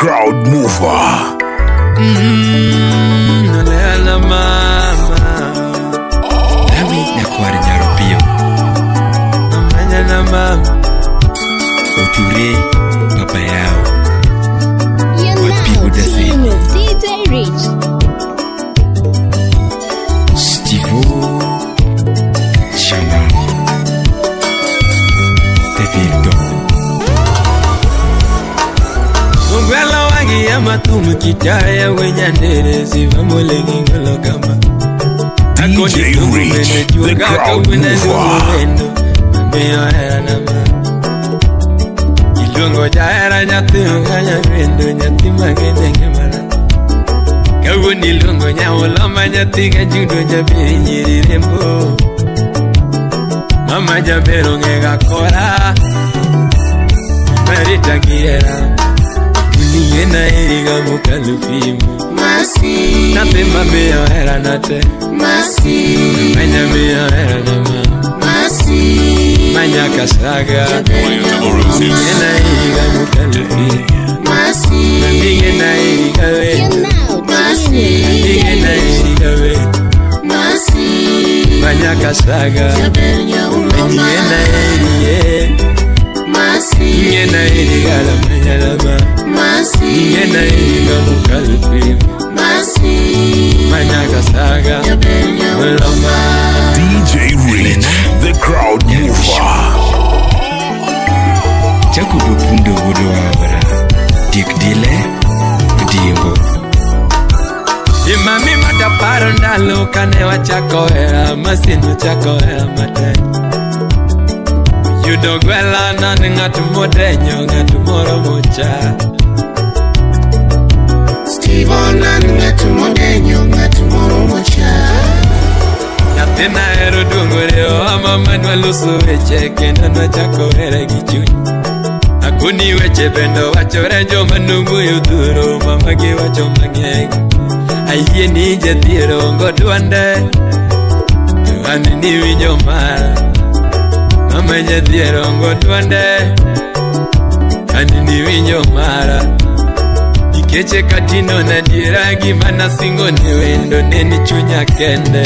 crowd mover. Nolala mama. Nami nyakwar Nyaropiyo. Amanya na mama. Oture papa yao. You're What now people they say. chilling with DJ Rich. Stivo Chama Tebildo. Ungwela wangi ya matumu kitaya wenyandere ziva mulengi ngolo kama. DJ Rich, the crowd mover. Ilungo jaera nyathi nganya wendo nyathi mang'eny ngimana. Kawuono iluongo nyauloma nyathi gajudo jaber nyiri rembo. Mama jaber ong'e ga kora. Marita giera. Ningena eriga mokalo pimo. Masi. Nyathi mamiyo hera nate. Masi. Manya miyo hera na mama. Masi. Manyaka saga. Ningena eriga mokalo pimo. Masi. Ningena eriga we. You're now chilling with DJ Ningena Rich. eriga we. Masi. Manyaka saga. Ningena eriye. Masi. Ningena eriga la manya la ma. Masi. Ningena eriga mokalo pimo. Masi. Manyaka saga. Uloma. DJ Rich, the crowd mover. Jacob Pundo Wudo Awara Dick Dile Odimbo. Imami mataparo ndalo kane wachako hera masin chako hera matek. Yudo gwela nan ng'at modenyo ng'at moro mocha. Steve onan ng'at modenyo ng'at moro mocha. Nyathina hero duongore oa mama nwaloso weche kendo nwachako hera gi chuny. Akoni weche bende wachore joma nowuoyo dhuro mama giwacho mang'eny. Ayie ni jadhier ongo duonde to an niwinjo mara. Mama jadhier ongo duonde an niwinjo mara. Nikeche katino na diera gima nasingo ne wendo ne ni chunya kende.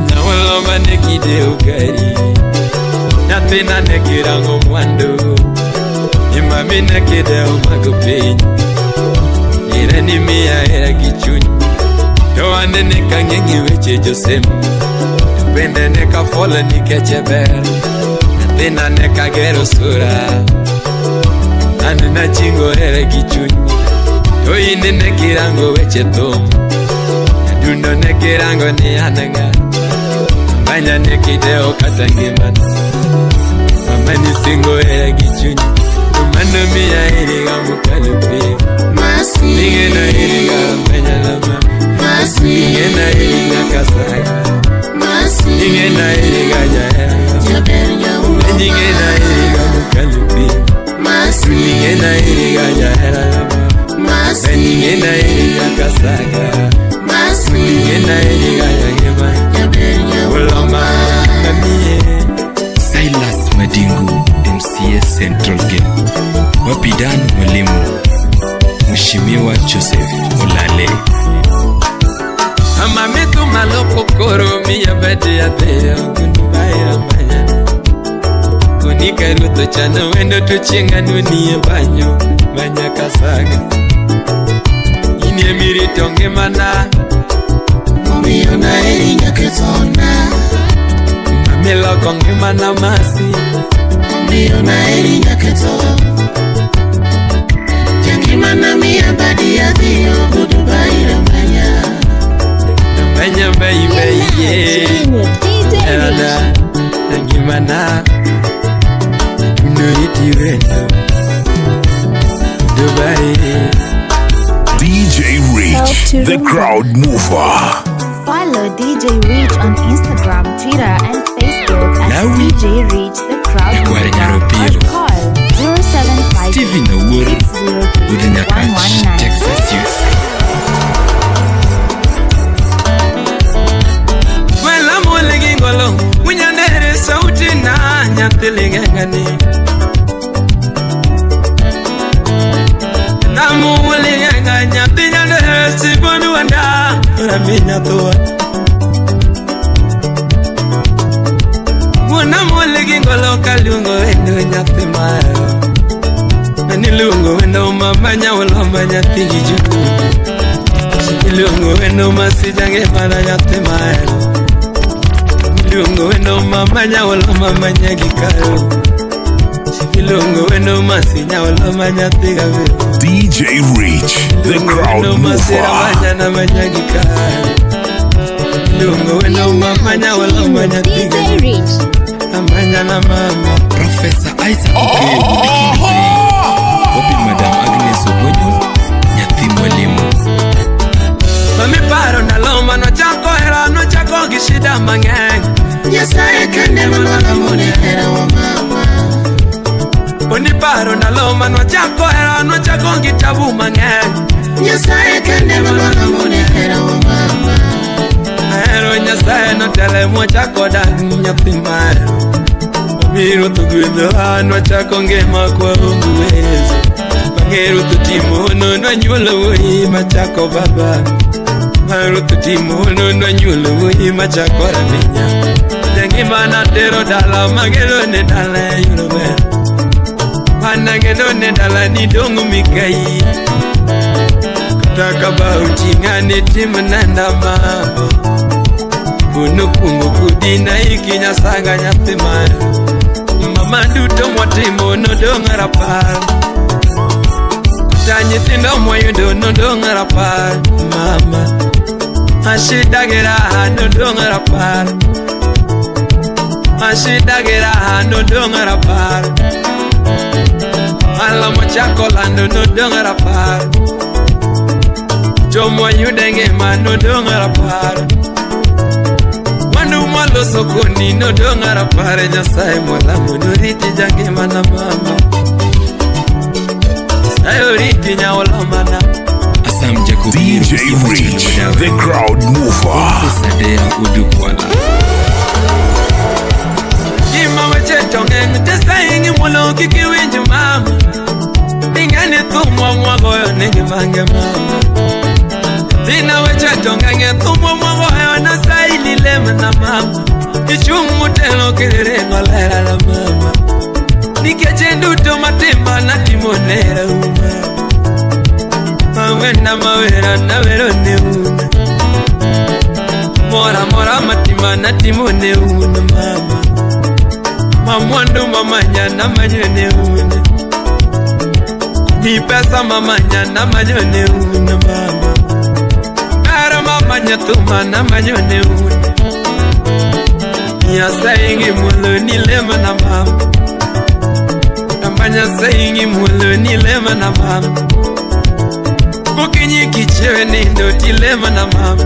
Nawaloma ne kideo gari. Nyathina ne kirango mwandu. Imami ne kideo mago piny. Ire ni miya hera gi chuny. To anene ka ng'eng' weche josem. To bende ne kafuolo nikech ber. Nyathina ne kagero sura. An nachingo hera gi chuny. To in ne kirango weche thum. Nyadundo ne kirango ni an ng'a. Manya ne kideo kata ngimana. Mama ni singo hera gi chuny. To mano miya hera mokalo piny. Masi. Ningena hera manya lama. Masi. Ningena hera kasaga. Masi. Ningena hera jahera. Jaber nyauloma. Ningena hera mokalo piny. Masi. Ningena hera jahera lama. Masi. Ningena hera kasaga. Masi. Ningena hera jahera. Jaber Uloma nyauloma. mamiye. Silas Madingu MCA Central Gate. Wapidan Mwalimu Mheshimiwa Joseph Olale. Mama mitu maloko koro miya bede adhiyo kundubaira manyana. Kunika ruto chano wendo tuchienga nunie banyo manyakasaga. Inie mirito ngimana. Omiyo naheri nyakethona. Mamiloko ngimana masi. Omiyo naheri nyaketho. Jangimana miya badi adhiyo goodbye manya. Manya baby You're now yeah. chilling with DJ Rich. Elada ngimana. Nuriti wendo Dubai. DJ Rich, to the Rumba. crowd mover. Follow DJ Rich on Instagram, Twitter, and Facebook at Lawi. DJ Rich the Crowd Nyakwar Mover Nyaropiyo. or call 0758 Stephen Owuor 603 Wuod Nyakach 119. Texas USA. Wela muligi ngolo Winyanere sauti na nyathi ligengani. Namu raminya toa Wuona muol gi ngolo kaluongo wendo nyathi mahero Aniluongo wendo mama nyawolo ma nyathi gi judu Iluongo wendo masija ngimana nyathi mahero Iluongo wendo mama nyawolo mama nyagi kayo Iluongo wendo masinya wolo ma nyathi gabiro DJ Rich, the crowd mover. DJ Rich. Professor Isaac Okey Wapi Madam Agnes Obonyo nyathi mwalimu. Mami paro ndalo nochako hera nochako gi shida mang'eny Nyasaye kende mano hera wa mama Oni paro ndalo nochako hera nochako gi tabu mang'eny Nyasaye kende mano hera wa mama Ahero Nyasaye notele mwachako dak nyathi mahero Obiro to gwedhowa nwachako ngima kwa uwezo Bang'e ruoth otimo hono nwanyuolo wuoyi machako baba Bang'e ruoth otimo hono nwanyuolo wuoyi machako raminya Jangima natero dala magelo ne dala yudo ber Manageno ne dala ni dong' mikai Kata ka bau ting'a ni timna mama Kuno kuongo kudi na iki nyasaga nyathi mahero Mama duto mwatimo nodong' rapar Kata nyithindo mwayudo nodong' rapar Mama Ashida gi raha nodong' rapar Ashida gi raha nodong' rapar Ohala mochako lando nodong' rapar Jomwayudo e ngima nodong' rapar Mwandu mwaloso koni nodong' rapar Nyasaye mwalamo noriti jangimana mama Nyasaye oriti nyaolomana Asam Jacob DJ Rich, the crowd mover. Sadea Udukwala. Gima weche to ng'eny Nyasaye ng'imuolo kik iwinj mama Ing'eni thumwa mwagoyo nigi mange mama Nyathina weche to ng'eny thumwa mwagoyo Nyasaye lilemna mama Ichung' motelo kiringo lera na mama Nikech en duto matimba natimo ne rauma Mawena mawera nawero ne un Mora mora matima natimo ne un mama Mamwandu mamanya namanyo ne un Ni pesa mamanya namanyo ne un mama Kara mamanya tuma namanyo ne un Nyasaye ng'imuolo ni lema na mama Nyasaye ng'imuolo ni lema na mama Gokinyi kichiewe nindo tilema na mama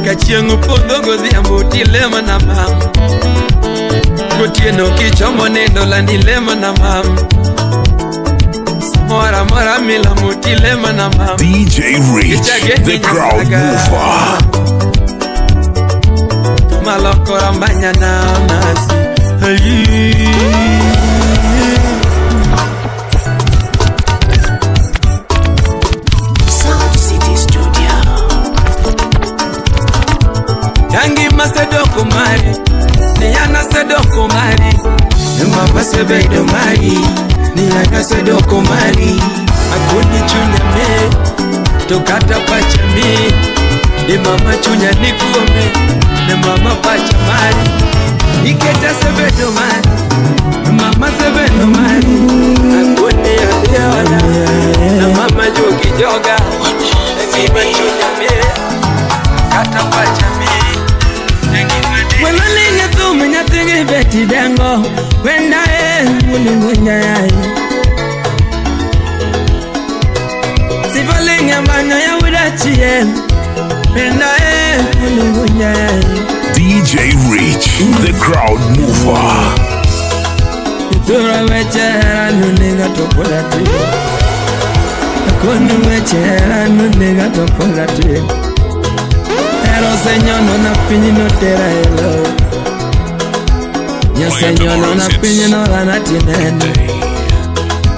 Ka chieng' opodho godhiambo tilema na mama Gotieno kichomo nindo landi lema na mama Samora mora milamo tilema na mama DJ Rich, the crowd mover. Tumalokora mbanya na nasi Ayi. Yangi masedoko mari, ni sedoko mari, mama sebedo mari, ni sedoko mari. Akoni chunya me, tokata pacha mi, ni mama chunya ni kuome, ni mama pacha mari. Iketa sebedo mari, mama sebedo mari. Akoni adiona, na mama jogi joga, ni mama chunya me, kata pacha mi. Welalinga thum nyathigi beti dengo wenda e mulingu nyayai Sivalinga manyo ya udachie wenda e mulingu nyayai DJ Rich, the crowd mover. Ithura weche hera nuniga topola ti Akoni weche hera nuniga topola ti Ero senyono na piny notera elo Nyasenyono na piny nolana tinene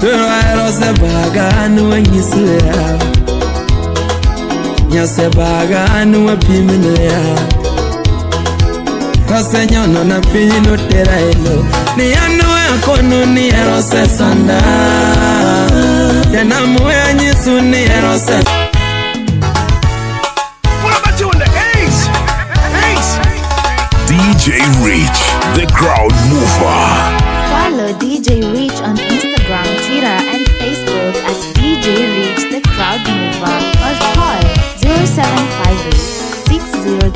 Turo ero sebaga anu wanyisura Nyasebaga anu wapimene Osenyono na piny notera elo. Ni anu akonu ni erose sanda. Janamu ya nyisu ni erose. What about you in the Ace? Ace! DJ Rich, the crowd mover. Follow DJ Rich on Instagram, Twitter, and Facebook at DJ Rich, the crowd mover, or call 0758 603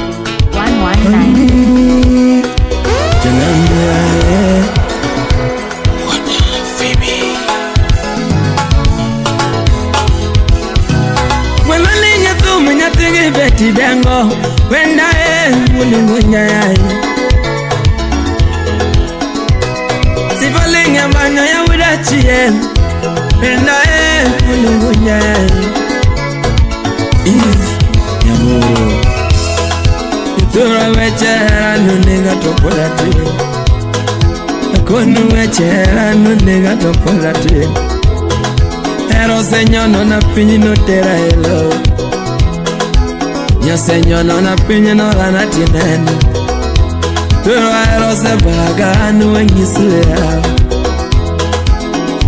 119. Dengo wenda e mulungunya sivalinga manyo ya udachie wenda e mulungunya if nyamuro itura wechera nunega topola te akonu wechera nunega topola te ero senyono na pinyi no tera elo. Nyasenyono na pinyi no lana tinene. Turo ero sebaga anu wengisuya.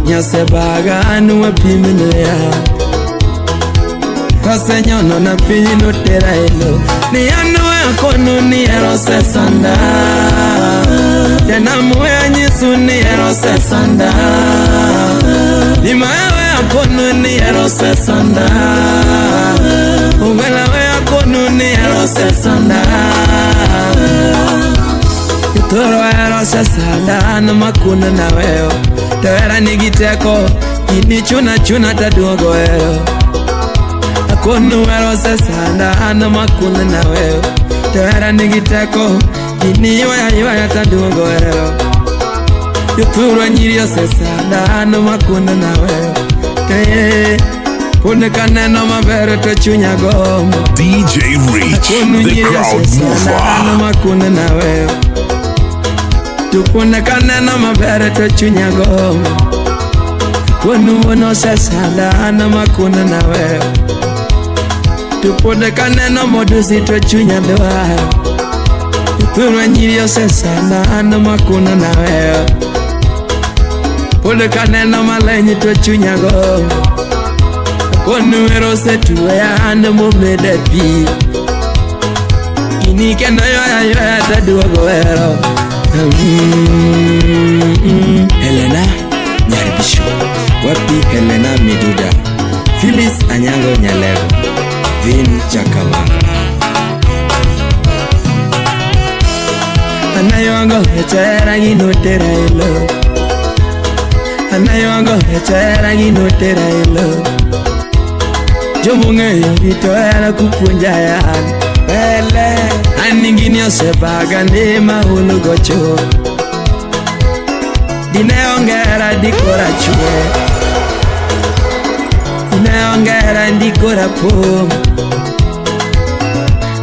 Nyasebaga anu wapimene ya. Osenyono na pinyi no tera elo. Ni anu akonu ni ero sesanda. Janamu ya nyisu ni ero sesanda. Imawe akonu ni ero sesanda. Ugala we akonu ni ero sesanda. Toro ero sesanda na makuna na weo. Tewera nigiteko ini chuna chuna taduogo ero. Akonu ero sesanda na makuna na weo. Tewera nigiteko ini yoya yoya taduogo ero. Yuturo nyirio sesanda na makuna na weo. Te Pune kaneno mabere to chunya gomo. DJ Rich, the crowd mover. Makuna na weo. Tupune kaneno mabere to chunya gomo. Konu wono sesanda na makuna na weo. Tupune kaneno modusi to chunya dwaro. Turo nyirio sesanda na makuna na weo. Pune kaneno malenyi to chunya gomo. Konu ero setuya ane mumede pi. Ini kendo yoya yoya taduogo ero. Helena Nyarbisho. Wapi Helena Miduda. Phyllis Anyango Nyalego. Vin Chakamanga. Anayongo hechera ginotera elo. Anayongo hechera ginotera elo. Jomunge rito era kupunja ya bele. Aningini osebaga ni mahulu gocho. Dine ongera dikora chue. Dine ongera dikora pom.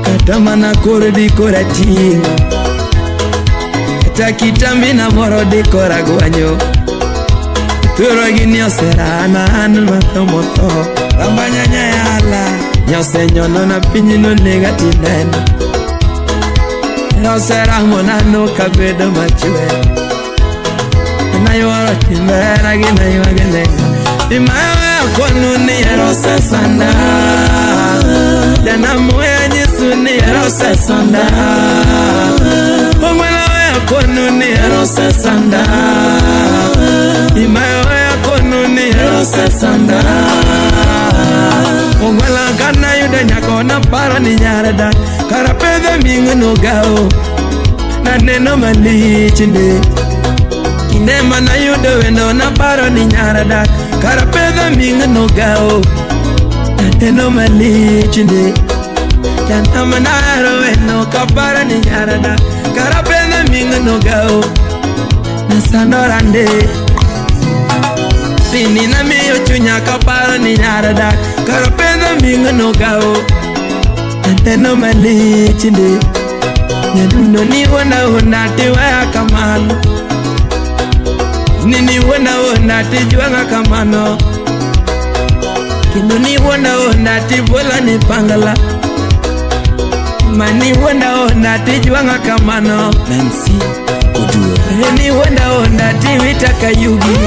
Kata mana koro dikora tingo. Kata kitambi na moro dikora guanyo. Turo gini osera na anu matomoto. Rambanya yala nyosenyono na pinyi no nega tineno. Osera monano kabedo machwe. Nayoro timbera gina yuagenenga. Imawe akonu ni erose sanda. Janamu ya nyisu ni erose sanda. Omwelawe akonu ni erose sanda. Imawe akonu ni erose sanda. Ongwela kana yuda nyako na paro ni nyarada. Karapedhe mingu no gao. Na neno malichinde. Kinema na yuda wendo na paro ni nyarada. Karapedhe mingu no gao. Na neno malichinde. Janta manaro wendo kapara ni nyarada. Karapedhe mingu no gao. Na sandorande. Pini na miyo chunya kaparo ni nyarada. Karapedhe mingu no gao. Anteno malichinde. Nyadundo ni wona wona tiwaya kamano. Nini wona wona tijuanga kamano. Kendo ni wuonda onda tibola ni pangala. Mani wuonda onda tijwang'a kamano. Nancy Oduor. Ni wuonda onda tiwita kayugi.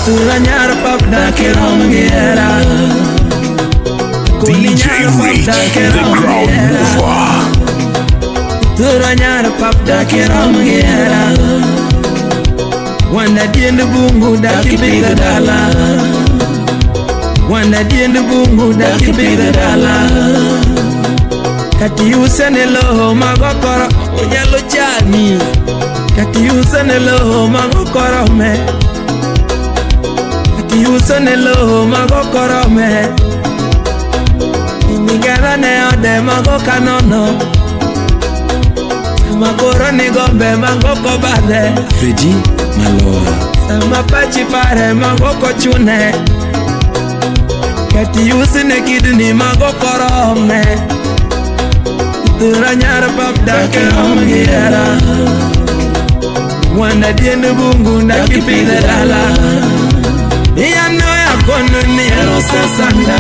Tura nyar pap dakirom gi hera. DJ Rich, the crowd mover. Tura nyar pap dakirom gi hera. Wanda diend bungu dakipidho dala. Wanda diend bungu dakipidho dala. Kati usene loho mago koro onyalo chami. Kati usene loho mago koro me. Kati usene loho mago koro me. Inigara ne ode mago kanono. Sama koro ni gombe mago kobadhe. Freddy Maloa. Sama pachi pare mago kochune. Kati usene kidni mago koro me. Tura nyar pap dakirom gi hera. Wanda diend bungu dakipidho dala. Iyano ya kono ni ero sasanda.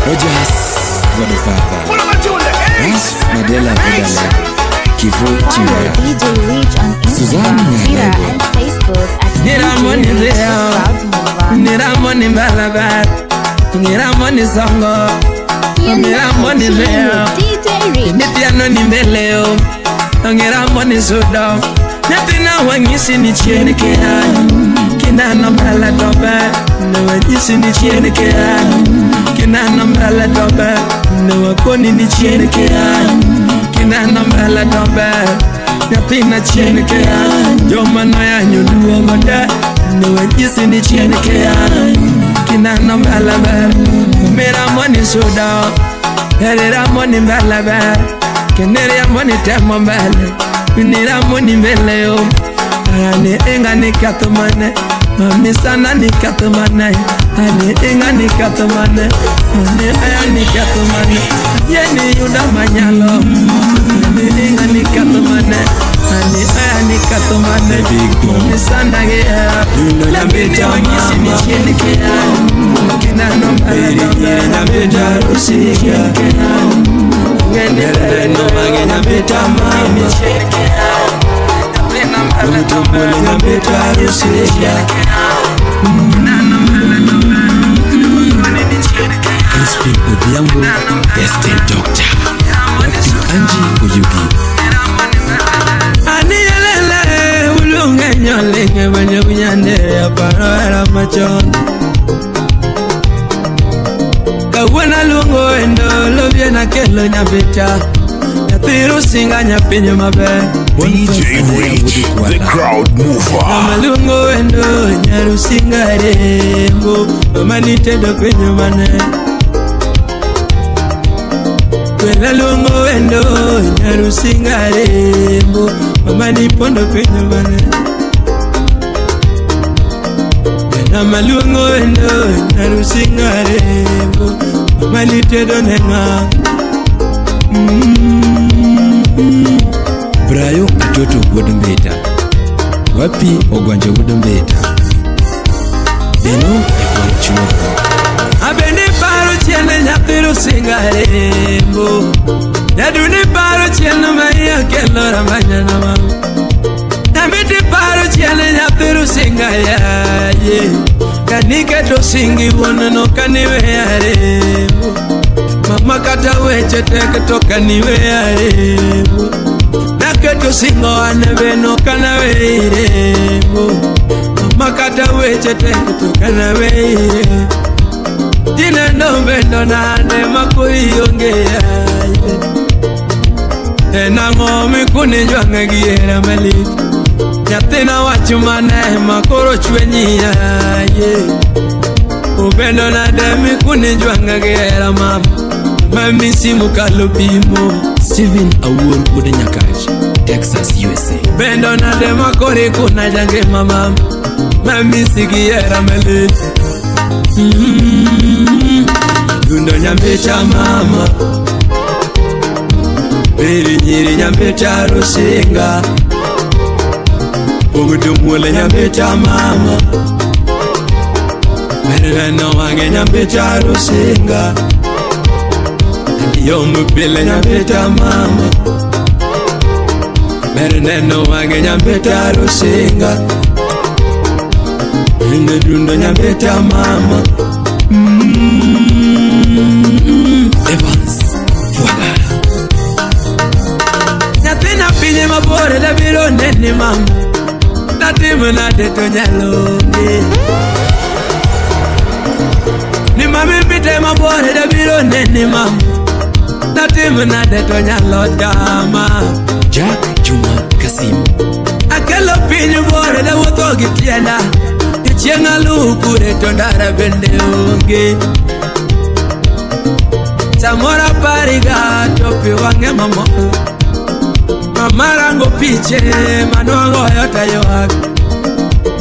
Rogers Godfather. Ras Madela Odala. Kivu Follow Chiwara. DJ Rich on Suzanne Instagram, Twitter, Nyalego. and Facebook at DJ Niramoni Rich the leo. Crowd Mover. Niramoni mbalabar. Niramoni songo. You're now Niramoni chilling leo. with DJ Rich. Nitiano ni mbeleo. Ngiramoni sudo. Nyathina wang'isi ni chien kia. Kinano mbele to ber. Ne wanyisi ni chien kia. Kinano mbele to ber. Ne wakoni ni chien kia. Kinano mbele to ber. Nyathina chien kia. Joma noyanyo duogo te. Ne wanyisi ni chien kia. Kinano mbele ber. Miramoni sudo. Eriramoni mbele ber. Keneriamoni temo mbele. Niramoni mbele yo. Ani inga ni katumane. Mami sana ni katumane. Ani inga ni katumane. Ani aya ni katumane. Yeni yuda manyalo. Ani inga ni katumane. Ani aya ni katumane. Mami sana ge. Dundo nyambita wanyisi ni mama. chini kia. Kinano mbele Nyiri nyambita rusiga. Ngene No mange nyambita mama. Mtumbule nyambita rusiga. Crispin Odhiambo, the state doctor. Wapi Angie Oyugi. Aniyelele ulunge nyolinge mwenye unyande aparo era machon. Kawuono aluongo endo lobiena kelo nyambita. Nyathi Rusinga nyapinyo maber. DJ Rich, the crowd mover. Mama luongo endo nyarusinga rembo. Mama nitedo penyo mane. Kwela luongo endo nyarusinga rembo. Mama nipondo penyo mane. Mama luongo endo nyarusinga rembo. Mama nitedo ne ng'a. Brayo Atoto wuod Mbita. Wapi Ogwanje wuod Mbita. Beno e kwar chuodho. Abende paro chien nyathi Rusinga rembo. Nyaduni paro chien ma iya kelo ramanyana mama. Nyambiti paro chien nyathi Rusinga yaye. Kaniketo singi wuon no kaniweya rembo. Mama kata weche tek to kaniweya rembo. Naketo singo an be no kanaweyi rembo. Mama kata weche tek to kanaweyi. Tinendo bendo nade makori onge yaye. En ang'o mikuni jwang'e gi hera malit. Nyathina wacho mane makoro chwenyi yaye. Obendo nade mikuni jwang'e gi hera mama. Mami simu kalo pimo. Steven Awuor wuod Nyakach, Texas, USA. Bendo nade makori kuna jange mama. Mami sigi hera malit. Dundo nyambicha mama. Beri nyiri nyambicha Rusinga. Pongo muole nyambita mama. Mereno wange nyambita rusinga. Yomu pile nyambita mama. Mereno wange nyambita rusinga. Ende dundo nyambita mama. Evans Fwaga. Nyathina pinye mabor dabiro nene mama. Natimo nade to nyalo onge. Ni mami pite mabor dabiro nene mama. Natimo nade to nyalo tama. Jack Juma Kasim. Akelo piny bore dawuotho gi tienda. Chieng' alukure to ndara bende onge. Samoro apariga to pi wang'e mamol. Mama rango piche manwagoyo taywak.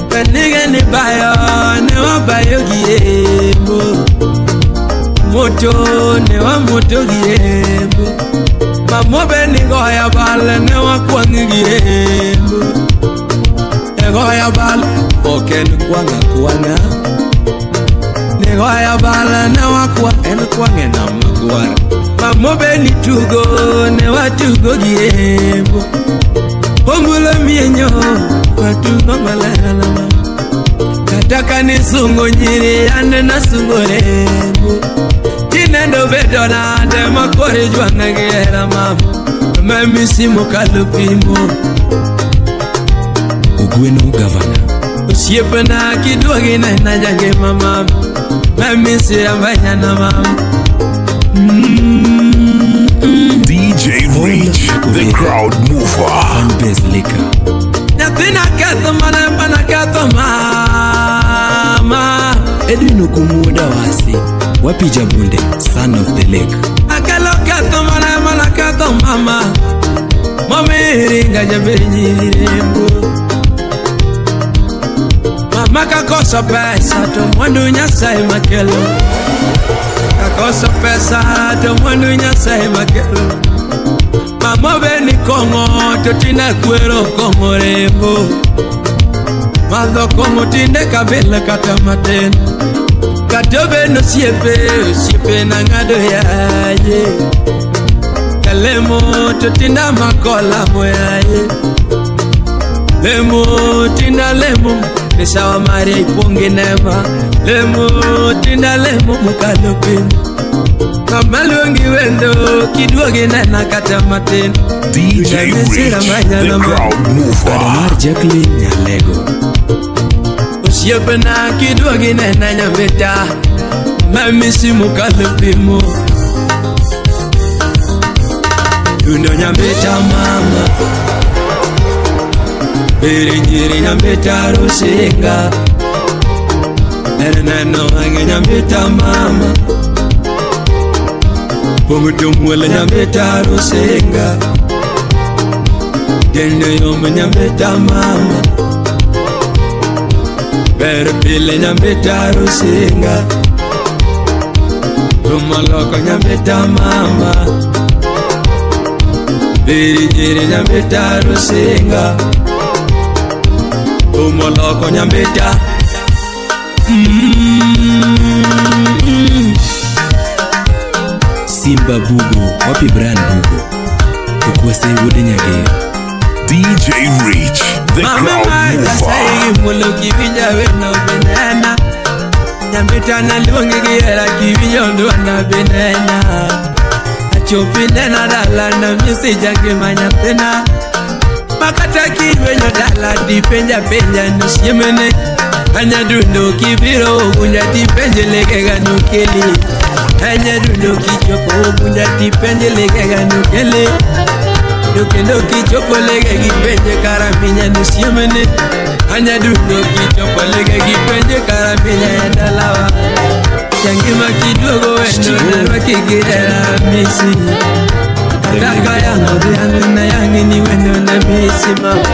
Kanige ni bayo ne wabayo gi embo. Moto ne wamoto gi embo. Mamo be ni goyo bal ne wakwang' gi embo. E goyo bal ok en kwang' akwang'a. Ne goyo bal ne wakwang' en kwang' e nam makwar. Mamo be ni tugo ne watugo gi embo. Ongulo mienyo watugo maler mama. Kata kanisungo nyiri an nasungo rembo. Tinendo bedo nade makore jwang'a gi hera mama. Mamisi mokalo pimo. Ogweno Gavana. Osiepna kiduogi nena jangima mama. Mamisi rambanyana mama. DJ Rich, the crowd mover. Fanbase Liquor. Nyathina ketho mana mana ketho mama. Edwin Okumuoda Wasi. Wapi Jabunde, son of the lake. Akelo ketho mana mana ketho mama. Mami ringa jaber nyirembo. Mama kakoso pesa to mwandu Nyasaye makelo. Kakoso pesa to mwandu Nyasaye makelo. Mama be ni kong'o to tinde kwero kong'o rembo. Madho kong'o tinde kabila kata matin. Kata be nosiepe, osiepe nang'ado yaye. Kalemo to tinde makolamo yaye. Lemo tinda lemo misawa mare ipongi nema. Lemo tinda lemo mokalo piny. Mama luongi wendo kiduogi nena kata matin. DJ Rich, the crowd mover. Adamar Jacqueline Nyalego. Osiepna kiduogi nena nyambita. Mamisi mokalo pimo. Dundo nyambita mama. Bere nyiri nyambita rusinga. Neno wange nyambita mama. Pongo muole nyambita rusinga. Dendo yom nyambita mama. Bere pile nyambita rusinga. Rumaloko nyambita mama. Bere nyiri nyambita rusinga. Umoloko nyambita. Simba Bugo, wapi Brian Bugo. Okwase wuod Nyager. DJ Rich, the Mama crowd mover. Mulo kiwinja weno benena. Nyambita naluongi gi hera kiwinjo ndwana benena. Achopi nena dala na misi jangima nyathina. Makata kiwenyo dala dipenja penja nosiemene. Anyadundo kibiro ogunya dipenje lekega nokeli. Anyadundo kichopo ogunya dipenje lekega nokeli. Kendo kichopo lege gipenje karaminya nosiemene. Anyadundo kichopo lege gipenje karaminya ya dalawa. Jangima kiduogo wendo narwaki gi hera misi. Ataka yango dhiang' na yangi ni wendo na misi mama.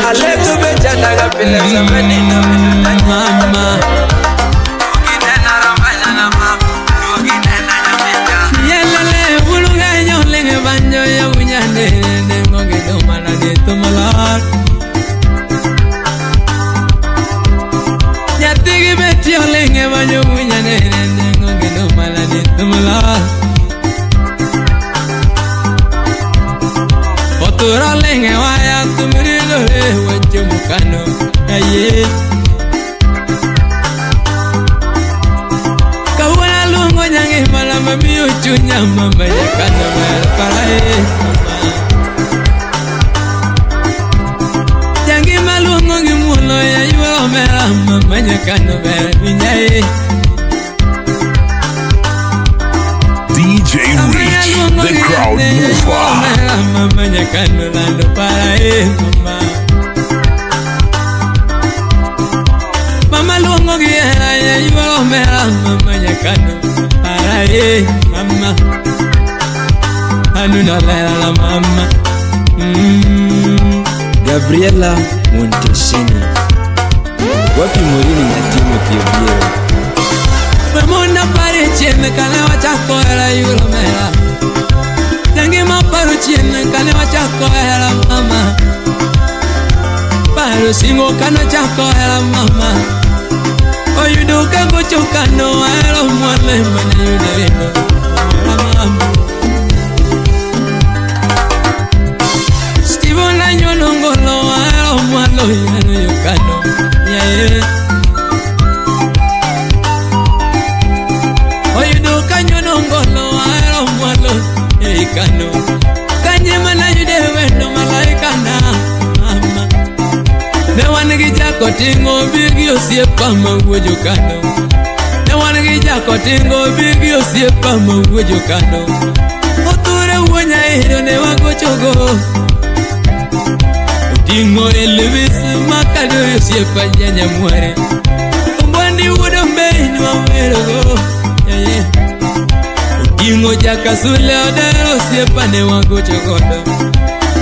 Aleto bechanda pile zamani na wendo na mama. Ukinena ramanya na mama. Ukinena nyamita. Yelele buluga nyolenge banjo ya unyane. Nengo gido mana geto malar. manyo wunya nene ngogeno malani tumla Otura lenge waya tumrilore wacho mukano aye Kawana lungo nyange malama miyo chunya mama yakano mara parae Nyange malungo gimulo ya yuo mera mama yakano mera vinyae DJ Rich, the crowd mover. Mama nyakano lando parae mama Mama luongo gi hera ya yuoro mera mama nyakano parae mama Anuna lera la mama. Gabriela Montesini. Wapi Morini na Timothy Obiero. Mamona pare chien kane wachako hera yuoro mera Jangi maparo chien kane wachako hera mama Paro singo kane wachako hera mama Oyudo kagocho kano ahero mwane mane yudo wendo mama Steve na nyolongolo ahero mwalo yano yokano yeah. Oyudo kanyolongolo ahero mwalo yekano Kanye mana yude wendo malaika na mama Ne wan gi jako tingo bigi osiepa ma wuojo kano Ne wan gi jako tingo bigi osiepa ma wuojo kano Oture wuo nyairo ne wagochogo Oting'o Elvis makado osiepa janyamware Ombwandi wuod Ombei ne wawerogo yeah. Oting'o jakasule odero osiepa ne wagocho godo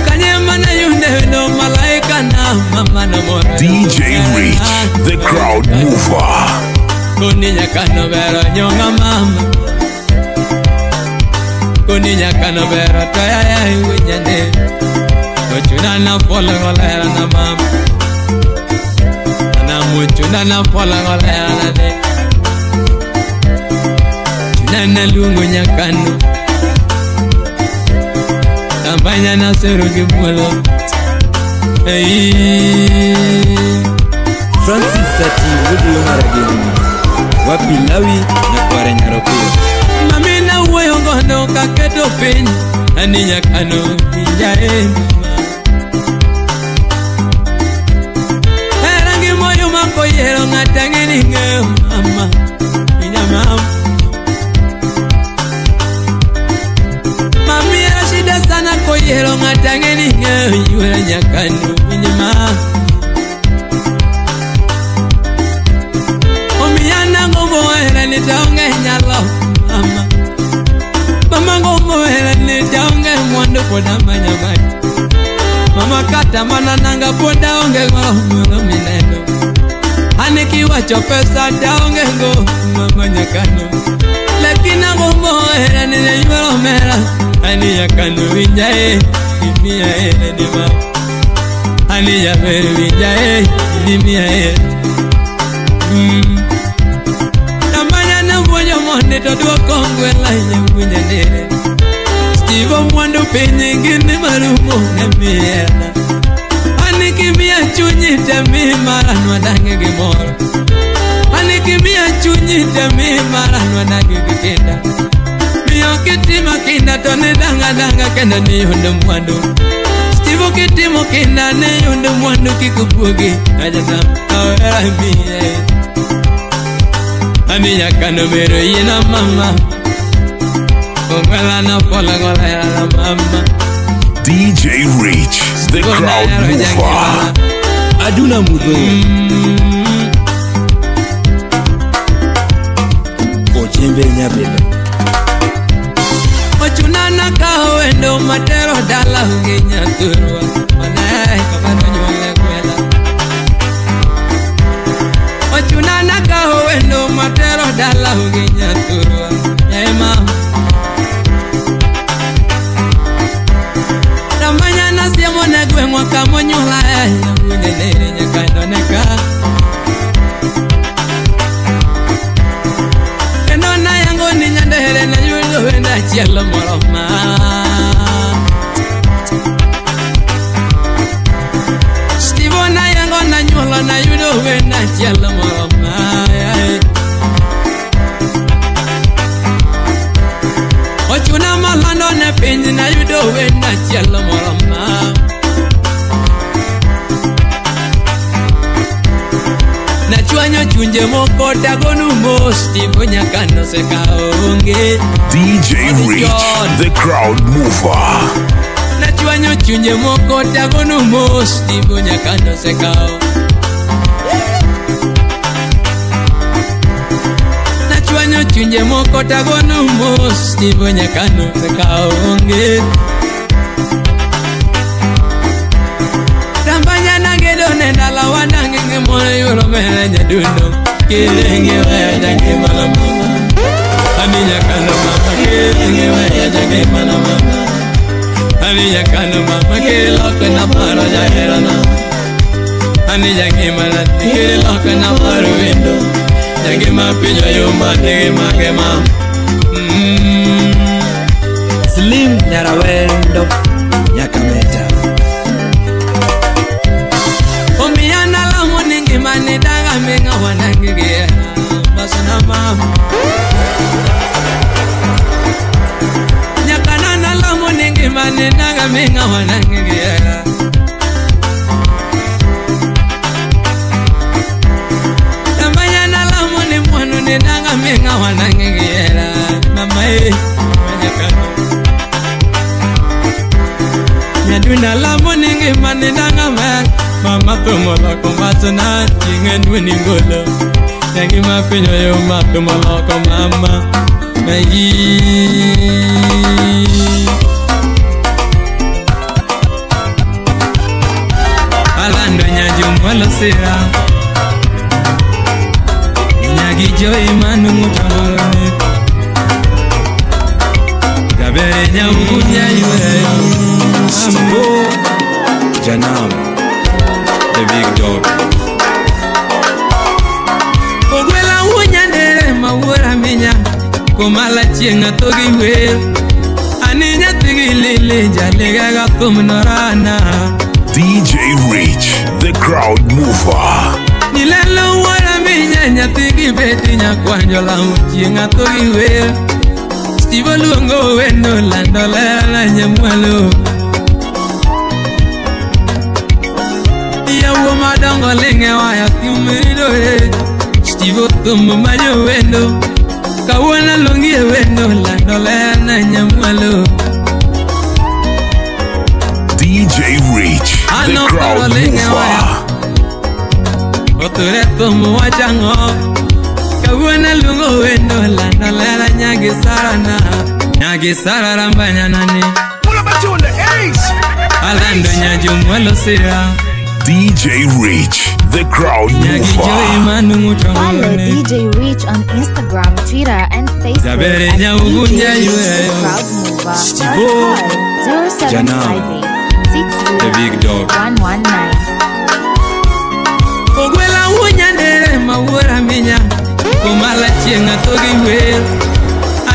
Kanye mana yunde no malaika na mama no moro DJ Rich, the crowd mover. Koni nyakano bero nyonga mama Koni nyakano bero toya ya iwinyane Ochuna na polo ngolera na mama Na muchuna na polo ngolera na de Chuna na lungu nyakano Tambanya na seru gimulo. Hey. Francis Sati wuod Marageni. Wapi Lawi na kware Nyaropiyo. Mami na wuoyo godo kaketo piny ani nyakano winjae mama Hera gi moyo makoyiero ng'ata ng'e ni ng'eyo mama winja mama Mami era shida sana koyiero ng'ata ng'e ni ng'eyo yuora nyakano winja mama Omiya nang'o hera ni taonge nyalo mama Mama ngombo hera ni taonge mwandu pod amanya mach Mama kata mana nanga pod aonge go mulo mineno An kiwacho pesa taonge go mama nyakano Lakini angombo hera ni yuoro mera Ani nyakano winjae imiya hera ni mama Ani jaber winjae imiya hera. Tamanya na wuoyo mondi to duoko ngwela nyawinja nere Steve mwandu piny gini marumo ne miela An kimiya chunyi te mi mara nwadange gi mor An kimiya chunyi te mi mara nwadange gi kinda Miyo kitimo kinda to ne danga danga kendo ni yudo mwandu Steve kitimo kinda ne yudo mwandu kik obwogi Ajatam awera miye Ani nyakano bero yina mama Ongwela na pola ngolera la mama DJ Rich, the crowd mover. Aduna Mudho. Ojembe Nyabela. Ochuna na kawo matero dala unge nyathurwa Onae kamano nyuole gwela Ochuna na kawo matero dala unge nyathurwa Yae mama Tamanya na siemo ne gweng'wa kamonyuola e Nyawinje nere nyakando ne ka achiel moroma. Steve na yango na nyuolo na yudo wenda achiel moroma. Ochuna malando ne piny na yudo wenda achiel moroma. Nachwanyo chunje moko dagonu mos Steve nyaka nosekaonge. DJ Rich, the crowd mover. Nachwanyo chunje moko dagonu mos Steve nyaka nosekao. Nachwanyo chunje moko dagonu mos Steve nyaka nosekaonge. Tambanya nangedo nendala wanange moyo yoro mena nyadundo kirenge waya jange mala mama aninya kano mama kirenge waya jange mala mama aninya kano mama kirelo na paro jaherana aninya jange mala kirelo na paro wendo jange ma pinyo yo ma nege ma ma Slim nyarawendo nyakameta. Mane daga menga wanange basana mama nyakana na lamo ningi mane daga menga wanange tamanya na lamo ni mwanu ne daga menga wanange mama e nyakana nyadunda lamo ningi mane daga menga mama tumolo kumatana chingen winingolo yangi mapinyo yo matumolo ko mama mai alando nyajumolo sira nyagi joy manu mutolo gabere nyaunya yue Ambo Janam, the big dog. Ogwela wunya mawura minya komala chienga togi wer aninya tigi lele jalega ga tumnorana. DJ Rich, the crowd mover. Nilelo wura minya nyatigi beti nyakwanjola chienga togi wer Steve luongo wendo lando lela nyamwalo yawo madongo lenge waya kumidore Steve tumbo manyo wendo kawona lungi wendo lando lela nyamwalo. DJ Rich, the crowd mover. Oture tumbo wachango kawona lungo wendo lando lela nyagi sarana nyagi sara rambanya nani. Pull up a tune the ace. Alando nyajumwalo sira. DJ Rich, the crowd mover. Follow DJ Rich on Instagram, Twitter, and Facebook at DJ Rich, the crowd mover. Or call 0758 the big dog. 119. Ogwela wunya mawura minya komala chienga togi wer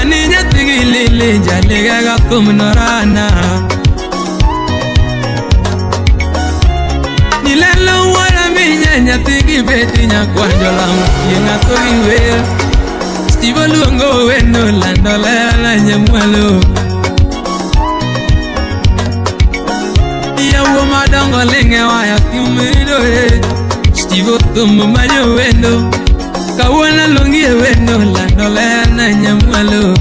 aninya tigi lele jalega ga tumnorana. Nilelo wala minya nyatigi beti nyakwanjola chienga togi wer Steve luongo wendo lando lela nyamwalo yawo madongo lenge waya kumidore Steve tumbo manyo wendo kawona lungi wendo lando lela nyamwalo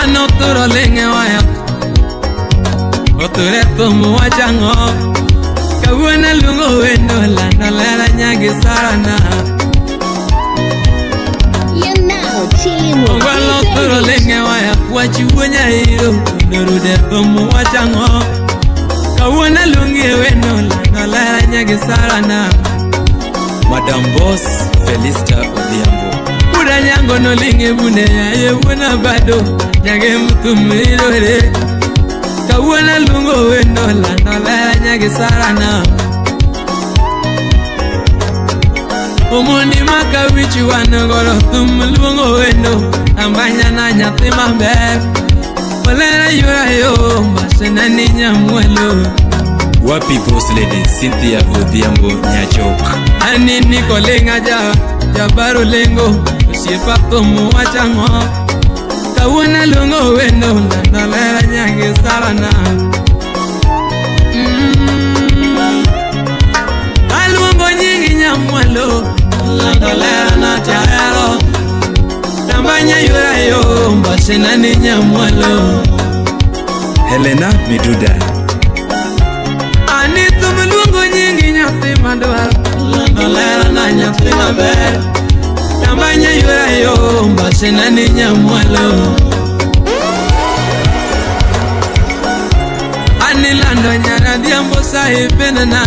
ano toro lenge waya oture tumbo wachango kawona lungo wendo lando lela nyagi sarana. You're now chilling with Ogwalo DJ toro Rich. lenge waya wachiwo nyairo dorude tumbo wachango kawona lungi wendo lando lela nyagi sarana. Madam Boss Felista Odhiambo. Buda nyango no linge bune yaye wona bado nyage mtumidore kawona lungo wendo lando lela nyagi sarana. Omondi maka wichi wan golo thum luongo wendo Tambanya na nyathi maber Olera yura yo mbasena ni nyamwalo Wapi boss lady Cynthia Odhiambo Nyachok Ani niko lenga ja Jabaro lengo Osiepa thumu wachang'o Kawuono luongo wendo Lando lera nyagi sarana Aluongo nyingi nyamwalo Lando lera na chahero Tambanya yura yo mbasena ni nyamwalo Helena Miduda Ani thum luongo nyingi nyathi madwaro Lando lera na nyathi maber Tambanya yura yo mbasena ni nyamwalo Ani lando nyara dhiambo sahibenana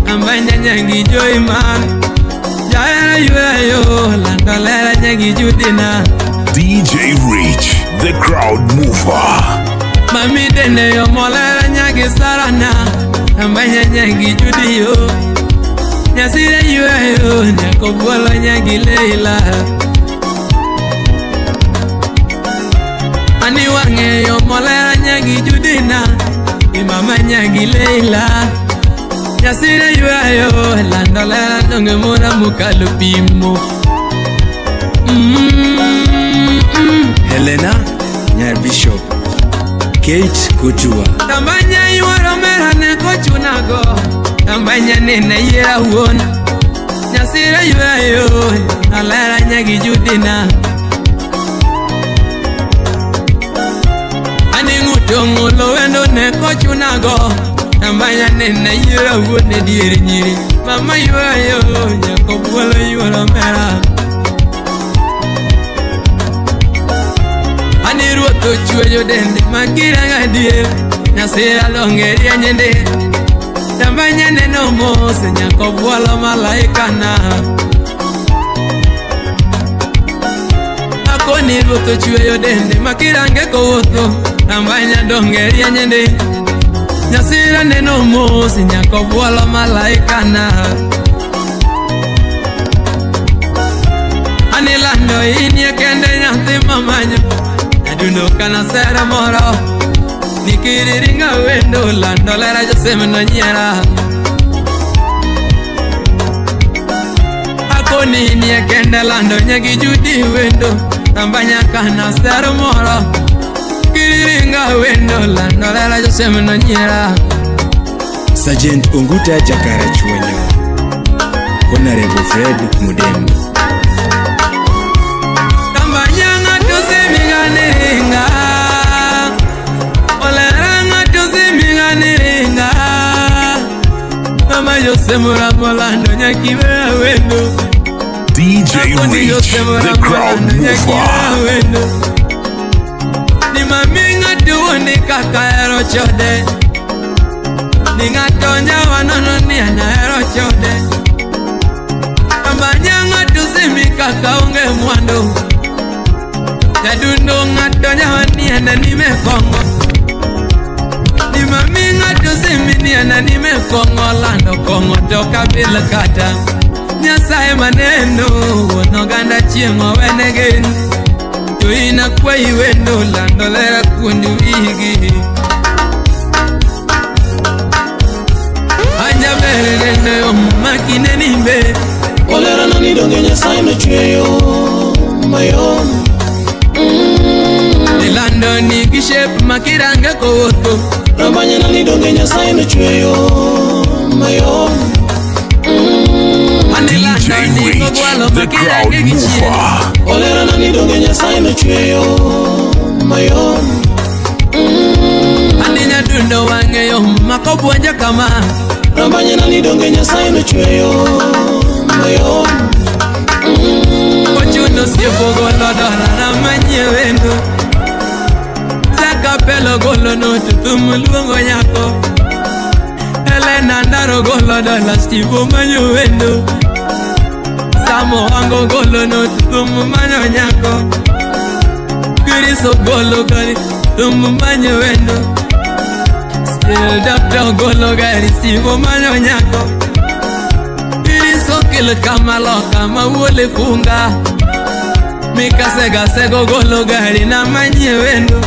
Tambanya nyangi joiman Jahera yura yo lando lera nyangi judina DJ Rich, the crowd mover. Mami dene yo molera nyagi sarana Tambanya nyangi judi yo Nyasire yura yo nyako bwolo nyagi leila Ani wang'e yo molera nyagi judina Imama nyagi leila Nyasire yura yo lando lera donge mora mukalo pimo Helena Nyar Bishop Kate Kutua Tambanya yuoro mera ne kochunago Tambanya nene yiera wuon Nyasire yura yo alera nyagi judina Ani ng'uto ng'ulo wendo ne kochunago Tambanya nene yiera wuon e dier nyiri Mama yura yo nyako bwolo yuoro mera Ani ruoth ochweyo dende makirang' adier Nyasira donge rieny ndi Tambanya neno mos nyako bwolo malaikana Akoni ruoth ochweyo dende makirange kowuotho Tambanya donge rieny ndi Nyasira neno mos nyako bwolo malaikana Ani lando inie kende nyathi mamanyo Adundo kana sera moro Nikiriringa wendo lando lera josem no nyiera Akoni inie kende lando nyagi judi wendo Tambanya kana sera moro Kiriringa wendo lando lera josem no nyiera Sergeant Unguta Jakara Chuenyo Honorable Fred Mudem Tambanya ng'ato semiganiringa Olera ng'ato semiganiringa Mama Jose Muramo lando nyakiwera wendo DJ Rich, the crowd mover. Ni mami ng'ato wuondi kaka hero chode Ni ng'ato njawa nono ni an ahero chode Tambanya ng'ato semi kaka onge mwandu Jadundo ng'ato njawa ni an anime kong'o Ni mami ng'ato semi ni an anime kong'o Lando kong'o to kabil kata Nyasaye maneno wuon oganda chieng' owenegi To in akwayi wendo lando lera kuond wigi Anjaber dende yo makine nimbe Olera na nidonge Nyasaye nochweyo mayom Nilando nigi shape makirange kowuotho Rambanya na nidonge Nyasaye nochweyo mayom DJ Rich, the crowd mover. Olera na nidonge Nyasaye nochweyo mayom Ani nyadundo wang'e yo makobuonjo kama Rambanya na nidonge Nyasaye nochweyo mayom Kochuno siepo golo dola na manyie wendo Sakapelo golo no to thum luongo nyako Helena Ndaro golo dola Steve manyo wendo Samo wango golo no to thum manyo nyako Chris ogolo gari thum manyo wendo Still doctor ogolo gari Steve manyo nyako Chris gil kamalo kama wole funga. Mikasega sego golo gari na manye wendo.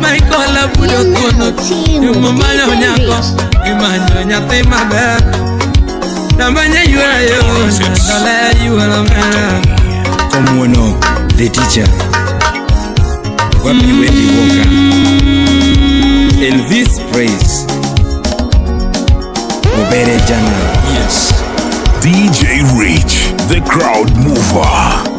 Maikola budo kono yumamanyo nyako imanyo nyathi maber. Namanya yura yo nale yura mera. Komwono the teacher. Wapi Wendy Walker. Elvis Praise. Obere Jana. Yes. DJ Rich, the crowd mover.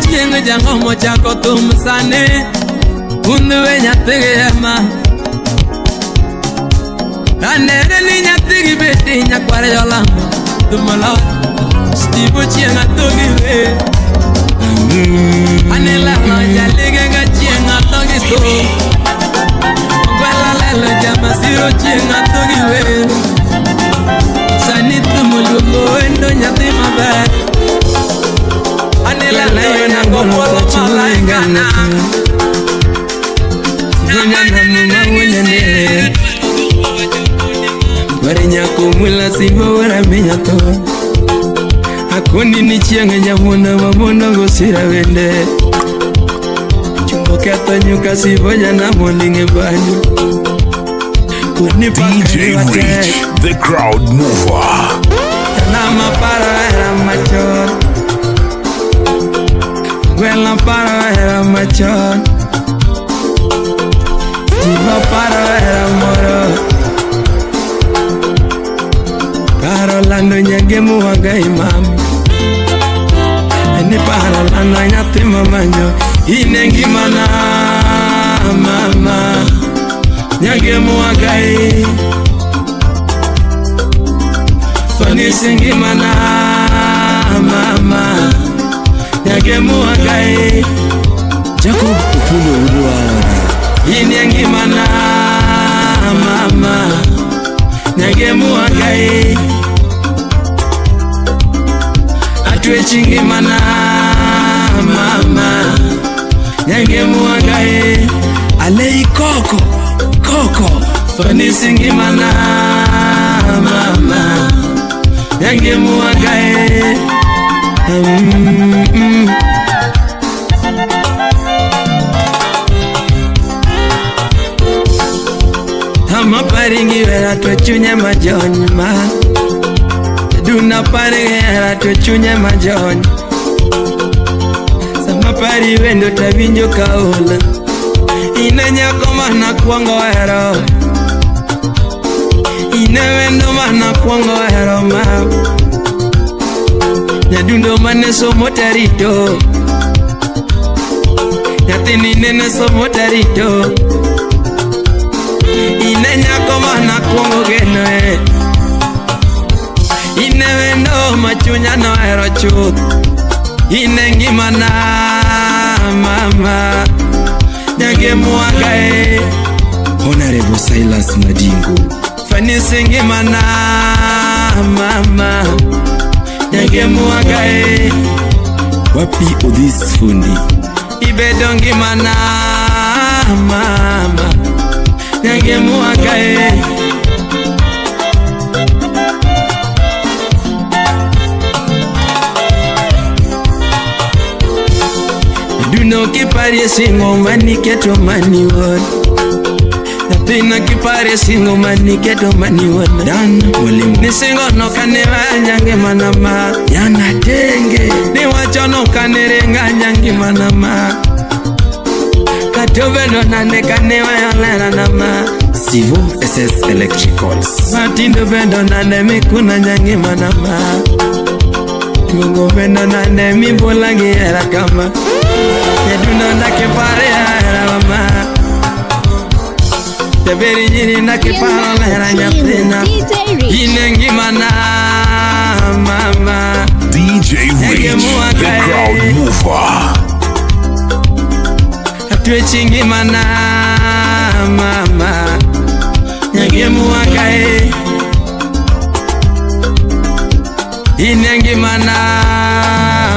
Chieng jango mo chako tum sane unwe nyathigi ema anene ni nyathigi beti nyakware jolamo tumolo Steve chieng atogi we anela no jalige ga chieng atogi so gwela lelo jama siro chieng atogi we sani tumolo endo nyathi maber. Akoni ni chieng nyamuna mamono gosira wende chumbo ketho nyuka sibonya na molinge banyo. DJ Rich, the crowd mover. Nama para era machon. Gwela para era machon. Steve para era moro. Paro lando nyagemu wagai mami. Ni paro lando nyathi mamanyo. Ine ngimana mama. Nyagemu wagai. Fani singimana mama. Nyagemu wagai. Jacob Upulo Uduara. Ine ngimana mama. Nyagemu wagai. Atwe chingimana mama. Nyagemu wagai. Alei koko koko. Fani singimana mama. Nyagemu wagai. Ama paringi vera tuchunya majony ma. Duna paringi vera tuchunya majony. Sama pari wendo tawinjo kaola. Ine nyako mana kuongo hero. Ine wendo mana kuongo hero ma. Nyadundo mane somo tarito. Nyathini nene somo tarito. Ine nyako mana kuongo geno e. Ine wendo machunya nohero chuth. Ine ngimana mama. Nyagemu wagae. Honorable Silas Madingo. Fanisi ngimana mama. Nyagemu wagae. Wapi Odhis Fundi. Ibedo ngimana mama. Nyagemu wagae. Duno kiparie singo mani keto mani won. Nyathina kiparie singo mani keto mani won. Dan mwalimu. Nisingo no kanera nyange manama. Yana tenge. Niwacho no kanere nyange manama. Katobeno nane kanewa yolera nama. Sivo SS Electricals. Matindo bendo nane mikuna nyange manama. Tuongo bendo nane mibolangi era kama. Nyaduno nakipare era mama. Jaberi nyiri nakiparo era nyathina. Ine ngimana mama. DJ Rich, the crowd mover. Atwechingimana mama. Nyagemu wagae. Ine ngimana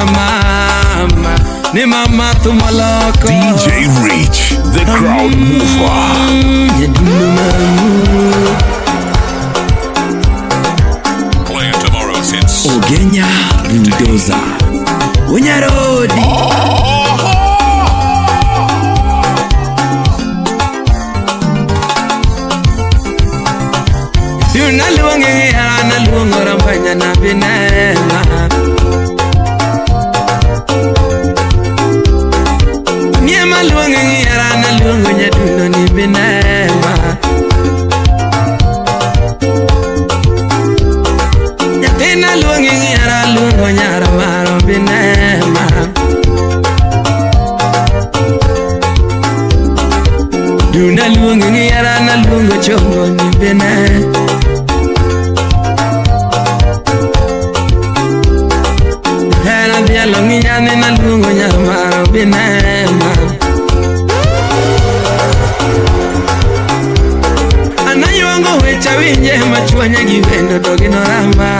mama. Ni mama tumoloko. DJ Rich, the crowd mover. Playing tomorrow's hits. Ogenya Bulldozer Unyarodi. Naluongo rambanya na binema. Niema luongo yara naluongo nyadundo ni binema. Nyathina luongo yara luongo nyara maro binema. Duna luongo yara naluongo chongo ni binema. Naluongo nyamaro binema. Anayuango wecha winje machuanya gi wendo to ginorama.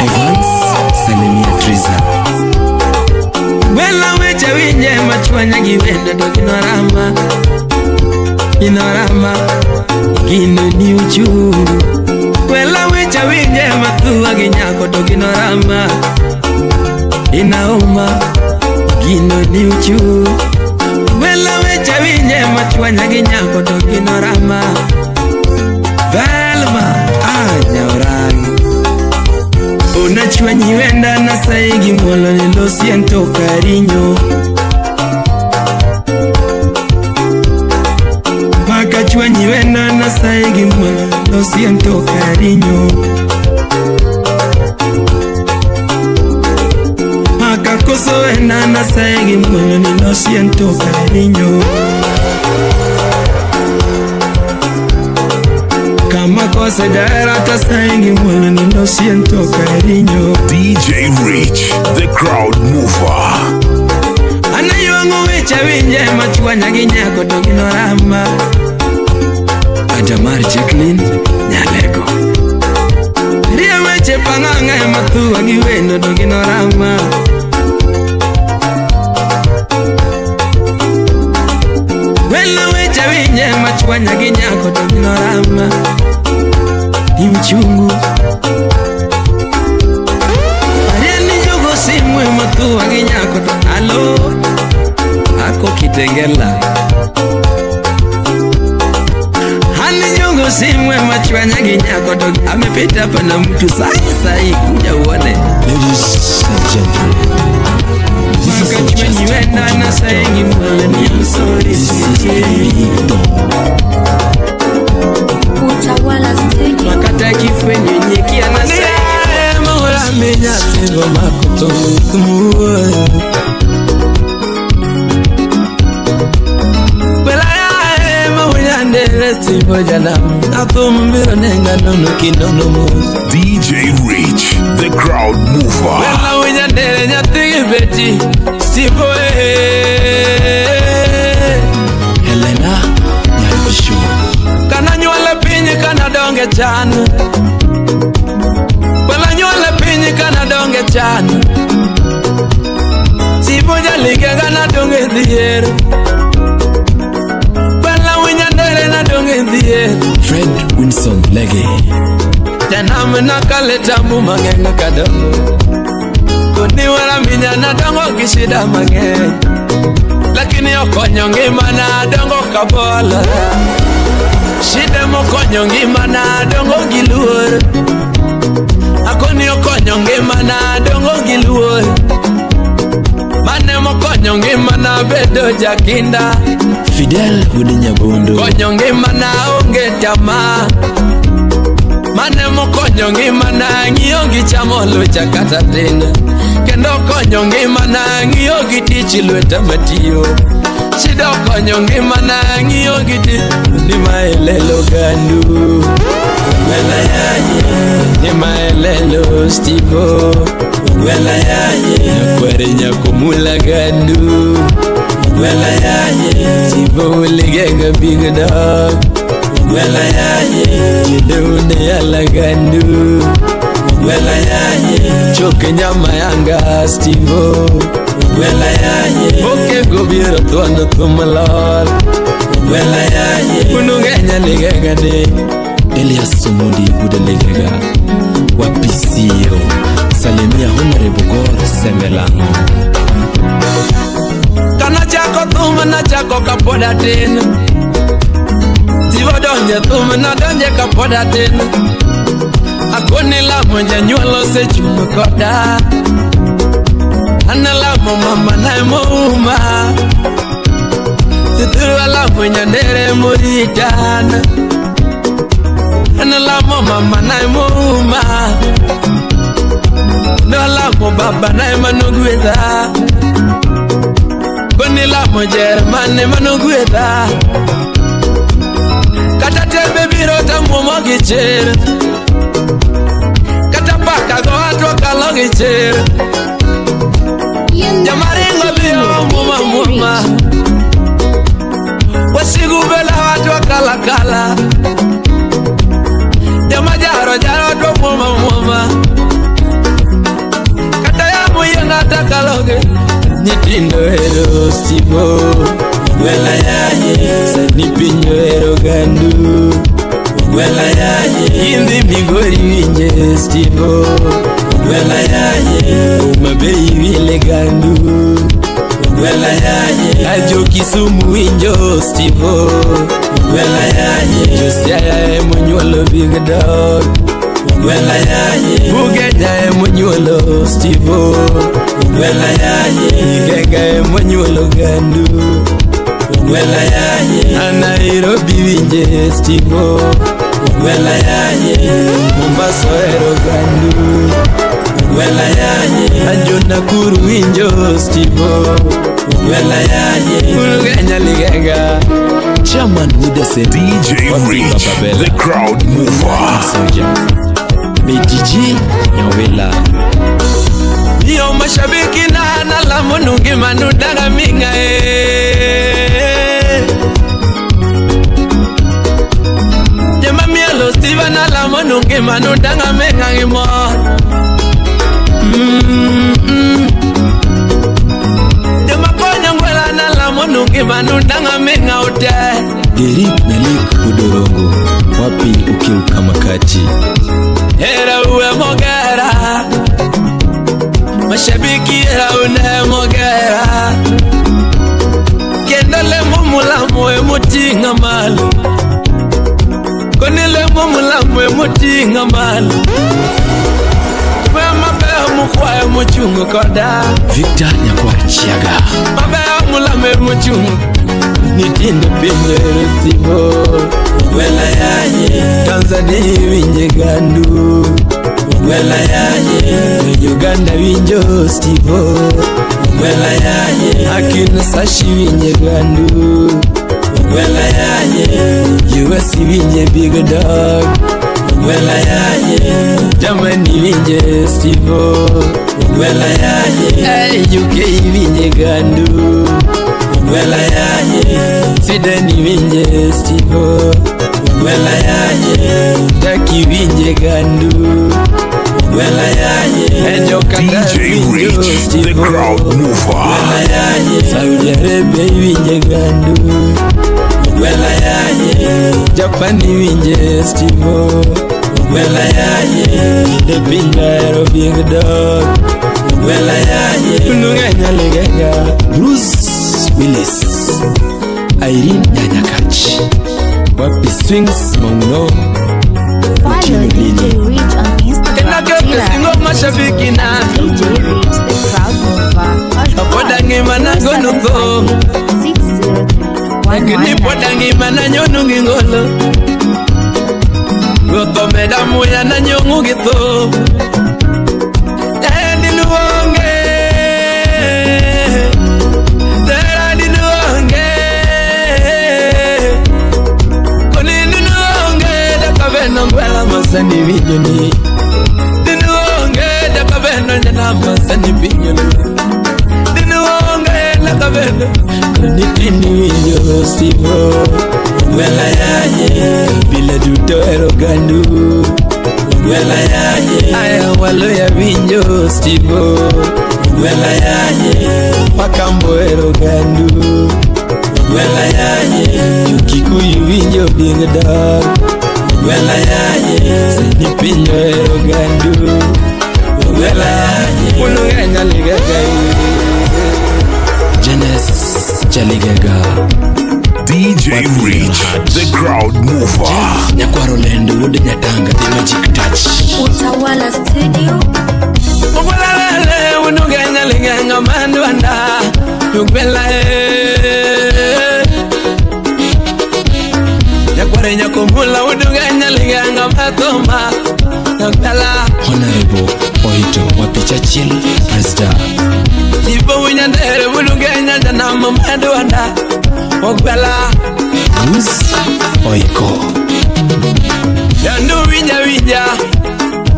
Evans Salimia Triza. Wela wecha winje machuanya gi wendo to ginorama. Ginorama gino ni uchungu. Wela wecha winje mathua gi nyako to ginorama. Inauma gino ni uchu. Wela wecha winje machuanya gi nyako to ginorama. Velma anyaurang unachwanyi wenda na saigi mwolo ni lo siento cariño. Makachwanyi wenda na saigi mwolo lo siento cariño. Koso enana saigi mwolo ni lo siento cariño. Kama kosa jaera saigi mwolo ni lo siento cariño. DJ Rich, the crowd mover. Anayuango wecha winje machuanya gi nyako to ginorama. Adamar Jacqueline Nyalego. Rie weche pang'ang'a mathua gi wendo to ginorama. Wela wecha winje machuanya gi nyako to ginorama. Ni uchungu. Ariani jogo simwe mathua gi nyako to alo. Ako Kitengela. Hani jogo simwe machuanya gi nyako to amepita hapa na mtu sahi sahi kuja uone. Ladies and gentlemen, this is just DJ Rich, the crowd mover. Helena Nyabishu. Kana nywele pinyi kana donge chan. Wala nywele pinyi kana donge chan. Sibo jalige kana donge dhier. Wala winyandere na donge dhier. Fred Winson Lege. Janam na kaleta mu mang'eny kadongo. Koni wala minya na dongo gi shida mang'eny. Lakini okonyo ngimana dongo kabola. Shida mokonyo ngimana dongo gi luor. Akoni okonyo ngimana dongo gi luor. Mane mokonyo ngimana bedo jakinda. Fidel Wuod Nyabondo. Konyo ngimana onge tamaa. Mane mokonyo ngimana ng'iyo gi chamo lucha kata tin. Kendo konyo ngimana ng'iyo gi tich lweta matiyo. Shida okonyo ngimana ng'iyo gi tich ni maelelo gandu. Wela yaye ni maelelo stivo. Wela yaye kwere nyakomula gandu. Wela yaye stivo uligega big dog. Wela yaye chidune yala gandu. Wela yaye choke nyama yanga stivo. Wela yaye oke gobiro tuano tumalal. Ogwela yaye Unungenya ligega de Elias Somondi Budalegega Wapisio Salimia Honorable God Semelano Kana chako thum na chako kapoda tin Tivo donje thum na donje kapoda tin Akoni lamo janyuol osechung' koda An alamo mama na mouma Tuturu alamo nyandere moritana An alamo mama na mouma No alamo baba na manugwetha Koni lamo Jeremane manugwetha Kata tembe biro tamuomo gi chir Kata paka go atwa kalo gi chir Jamaringo biro muma muma Wasigu bela watwa kala kala Jamajaro jaro atwa muma muma Kata yamu yenga takaloge Nyithindo hero Stivo Ogwela yaye Sani piny ohero gandu Ogwela yaye Indhi Migori winje Stivo Ogwela yaye Homa Bay wile gandu Ogwela yaye Ajo Kisumu winjo Stivo Ogwela yaye Josiaya emonyuolo Big Dog Ogwela yaye Ugenya emonyuolo Stivo Ogwela yaye Igega emonyuolo gandu Ogwela yaye Nairobi winje Stivo Ogwela yaye Mombasa ohero gandu Ogwela yaye Ajo Nakuru winjo Stivo Ogwela yaye Ugenya ligega Chairman Wudese DJ Rich, the crowd mover. Soja BDG Nyawela Yo mashabiki na nalamo nungi manudaga minga Jema mielo Steven nalamo nungi manudaga minga gimo Jema konyo ngwela nalamo nungi manudaga minga ute Derek Nalik Udorongo wapi ukiuka makati Era uwe mogera Mashabiki era une mogera Kendo lemo mulamu emutinga malo Koni lemo mulamu emutinga malo Mabeyo mukwayo muchungu koda Victor Nyakwachiaga Mabeyo mulamu emuchungu Nitindo piny ohero Stivo Ogwela yaye Tanzania winje gandu Ogwela yaye Uganda winjo Stivo Ogwela yaye Akina Sashi winje gandu Ogwela yaye US winje Big Dog Ogwela yaye Germany winje Stivo Ogwela yaye UK winje gandu Ogwela yaye Sweden winje Stivo Ogwela yaye Turkey winje gandu Ogwela yaye DJ Rich, the crowd mover. Ogwela yaye Saudi Arabia winje gandu Ogwela yaye Japan winje Stivo Ogwela yaye The Pinga Big Dog Ogwela yaye Unungenya ligega Bruce Willis Irene Nyanyakachi Wapi Swings Mauno Follow DJ Rich on Instagram, Twitter, and Facebook at DJ Rich the Crowd Mover or call 0758 603 119. Sani vinyoni Dinuonge dakaveno nyanama sani vinyoni Dinuonge lakaveno Konitini winjo Stivo Ogwela yaye Bila duto ero gandu Ogwela yaye Aya waloya winjo Stivo Ogwela yaye Wakambo ero gandu Ogwela yaye Kikuyu winjo bing dog. Ogwela yaye sani piny ohero gandu. Ogwela yaye ulungenya ligega. Jenes Chaligega. DJ Rich, the crowd mover. Nyakwaro Lendo wuod Nyatanga, the magic touch. Utawala Studio. Ogwela lele unugenya ligega mandwanda. Ogwela Nyakware nyakomula udugenya ligega matoma. Ogwela Honorable Oito Wapicha Chiel President. Ibo unyandere ulugenya janama mandwanda. Ogwela Mus Oiko. Yandu winja winja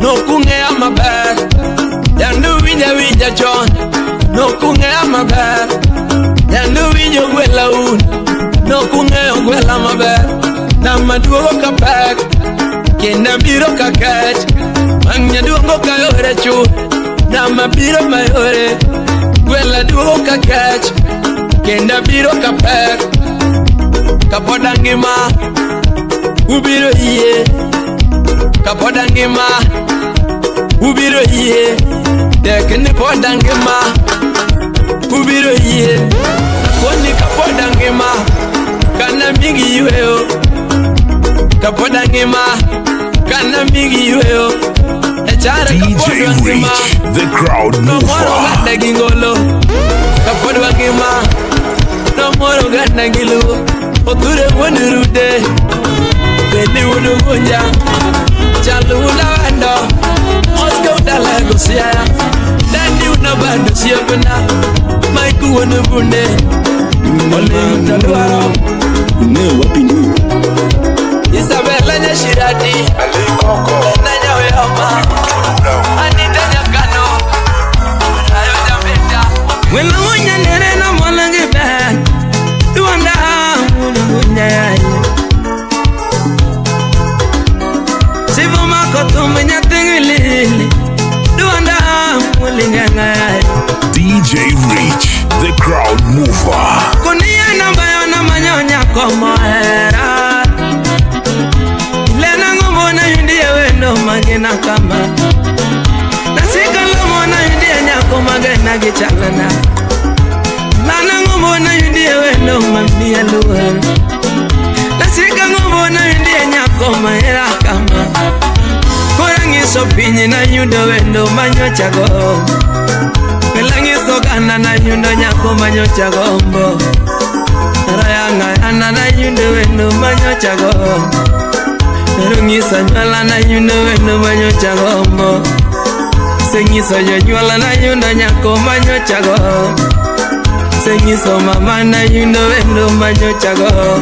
nokung'eya maber. Yandu winja winja chon nokung'eya maber. Yandu winjo gwela un nokung'eyo gwela maber. Nama duogo ka pek kendo biro ka kech. Wang' nyaduongo ka yore chuth nama biro mayore. Gwela duogo ka kech kendo biro ka pek. Kapod angima ubiro yie. Kapod angima ubiro yie. Tek ni pod angima ubiro yie. Akoni kapod angima kana migi yweyo. Kapod angima kana migi yweyo. Echare DJ kapod angima Rich, the crowd nomoro mover. ganda gi ngolo. Kapod wangima nomoro ganda gi luo. Othure wuon rude bende wuon Ugunja. Chal wuon Awendo Oscar udalego Siaya. Dandi wuon Obado osiepna Mike wuon Bunde. Oling to dwaro Ne wapindu. Isabella Nyashirati Lena Nyaoyoma Anita Nyakano Ayo Jameta. Welo nyanere na mwalange ben Duanda ulunya. Sivo makoto menya tingilili Duanda ulinganga. DJ Rich, the crowd mover. Kunia namba yona manyonya komoera. Lena ngomona yundie wendo magena kama. Nasika lomona yundie nyako magena gichalana. Lana ngomona yundie wendo mamia luwa. Nasika ngomona yundie nyako mahera kama. Korangiso pinyi na yundo wendo manyocha go. Pelangiso gana na yundo nyako manyocha gombo. Rayanga ana na yundo wendo manyocha go. Rungisa nywala na yundo wendo manyocha gombo. Sengiso nywala na yundo nyako manyocha go. Sengiso mama na yundo wendo manyocha go.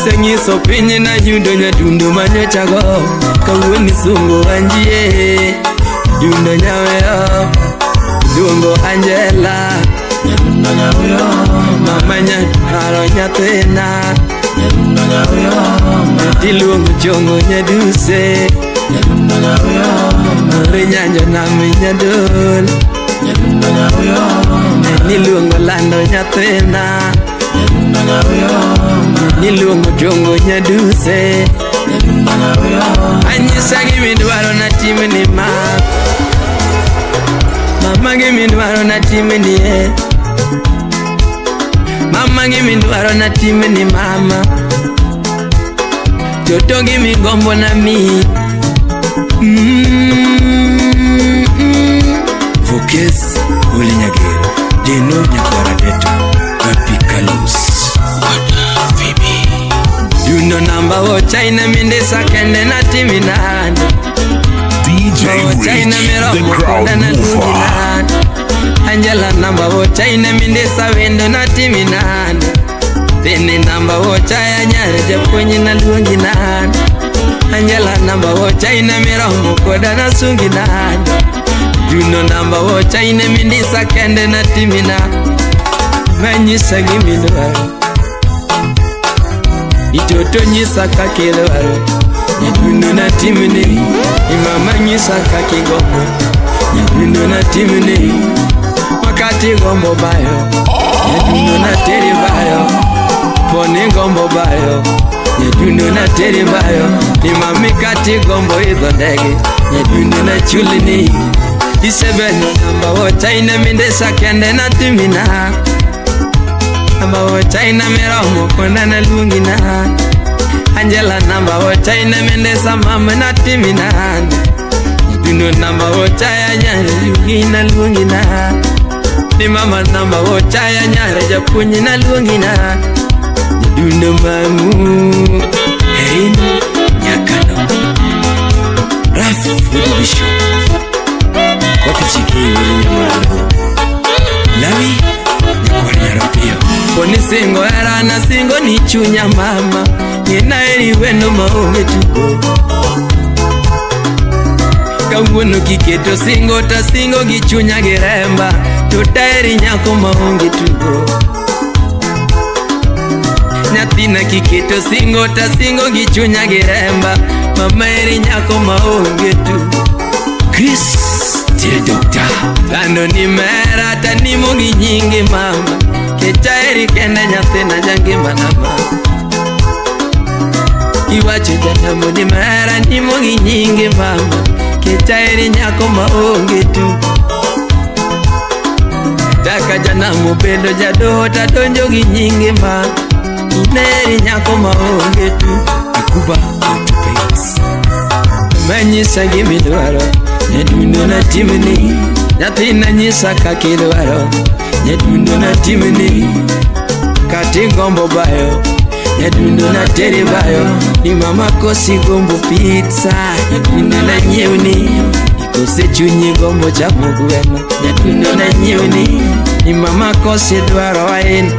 Sengiso pinyi na yundo nyadundo manyocha go. Kawuoni sungo anjie dundo nyaweo. Duongo Angela nyadundo nyaweo. Mama nyaro nyathina nyadundo nyaweo. Iluongo chongo nyaduse nyadundo nyaweo. Rinyanjo nami nyadol nyadundo nyaweo. Niluongo lando nyathina nyadundo nyaweo. Niluongo chongo nyaduse nyadundo nyaweo. Anyisa gimidwaro natimni ma. Mama gimidwaro natimni eh. Mama gimidwaro natimni mama. Toto gimigombo na mi. Fokes Ulinyagero Deno Nyakwara Deto Papi Carlos Wada Phoebe. Dundo namba wo China mindesa kende natiminani. DJ Rich, the crowd mover. Angela namba wo China mindesa wendo natiminani. Tene namba wo chaya nyare japuonj na luongi nani. Angela namba wo China miromo koda nasungi nani. Juno namba wo China mindisa kende natimina. Manyisa gimidwaro Itoto nyisa kakidwaro Nyadundo natimni. Imama nyisa kakigombo Nyadundo natimni. Wakati gombo bayo Nyadundo na teri bayo poni gombo bayo nyadundo na teri bayo ni mami kati gombo idho ndege nyadundo na chulini isebeno namba wocha ine mindesa kende na timina namba wocha ine miromo konda na luongina Angela namba wocha ine mindesa mama na timina nyadundo namba wocha ya nyare yugina luongina ni mama namba wocha ya nyare japuonj na luongina nyadundo mamu Erin Nyakano Raf Udubisho Kopi chiki wili Lawi Nyakwari nyaropio Poni singo era na singo ni chunya mama Nina eri weno maonge tugo Kawuono kiketo singo ta singo gi chunya gi remba To taeri nyako maonge tugo Nyathina kiketo singo ta singo gi chunya gi remba Mama eri nyako maonge tugo Chris Dear doctor Lando ni mera tanimo gi nyinge mama Kecha eri kende nyathina jangima na mama Iwacho janamo ni mera nimo gi nyinge mama Kecha eri nyako maonge tugo Taka janamo bedo jadoho tadonjo gi nyinge mama Ineri nyako maonge tugo Akuba Autopaints Manyisa gimidwaro Nyadundo na timni Nyathina nyisa kaka idwaro Nyadundo na timni Kati gombo bayo Nyadundo na teri bayo Ni mama kosi gombo pizza Nyadundo na nyiewni Ikose chunyi gombo chamo gweno Nyadundo na nyiewni Ni mama kosi dwaro wine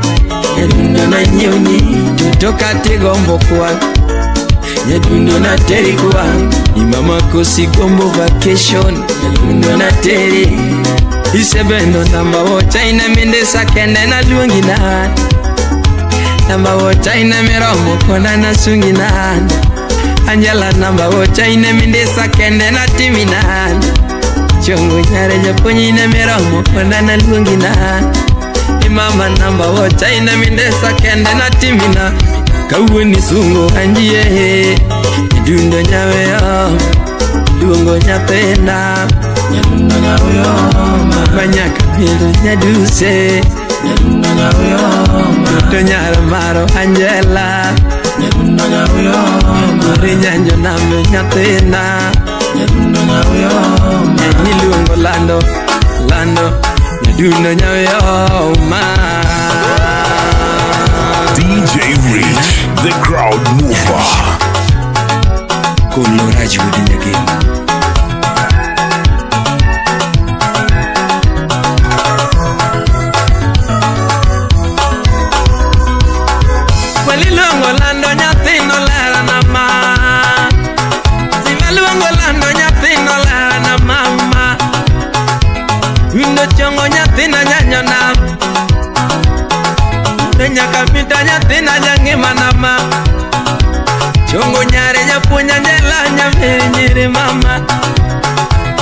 Nyadundo na nyiewni Toto kati gombo kwa Nyadundo na teri kwa Ni mama kosi gombo vacation Nyadundo na teri Isebendo namba wocha ine mindesa kende na luongina Namba wocha ine miromo konda na sungina Angela namba wocha ine mindesa kende na timina Chongo nyare japuonj ine miromo konda na luongina Ni mama namba wocha ine mindesa kende na timina Kawuono sungo anjie Nyadundo nyaweyo Luongo nyathina Nyadundo nyaweyo Manyaka mielo nyaduse Nyadundo nyaweyo To nyaro maro Angela Nyadundo nyaweyo Rinyanjo name nyathina Nyadundo nyaweyo Nyiluongo lando lando Nyadundo nyaweyo ma DJ Rich, the crowd mover. Koloraj Wudinyagin. Waliluongo lando nyathino lera na ma Simaluongo lando nyathino lera na mama Windo chongo nyathina nyanyo na Nyaka mita nyathina jangima na ma Chongo nyare nyapuonja njela nyamiri nyiri mama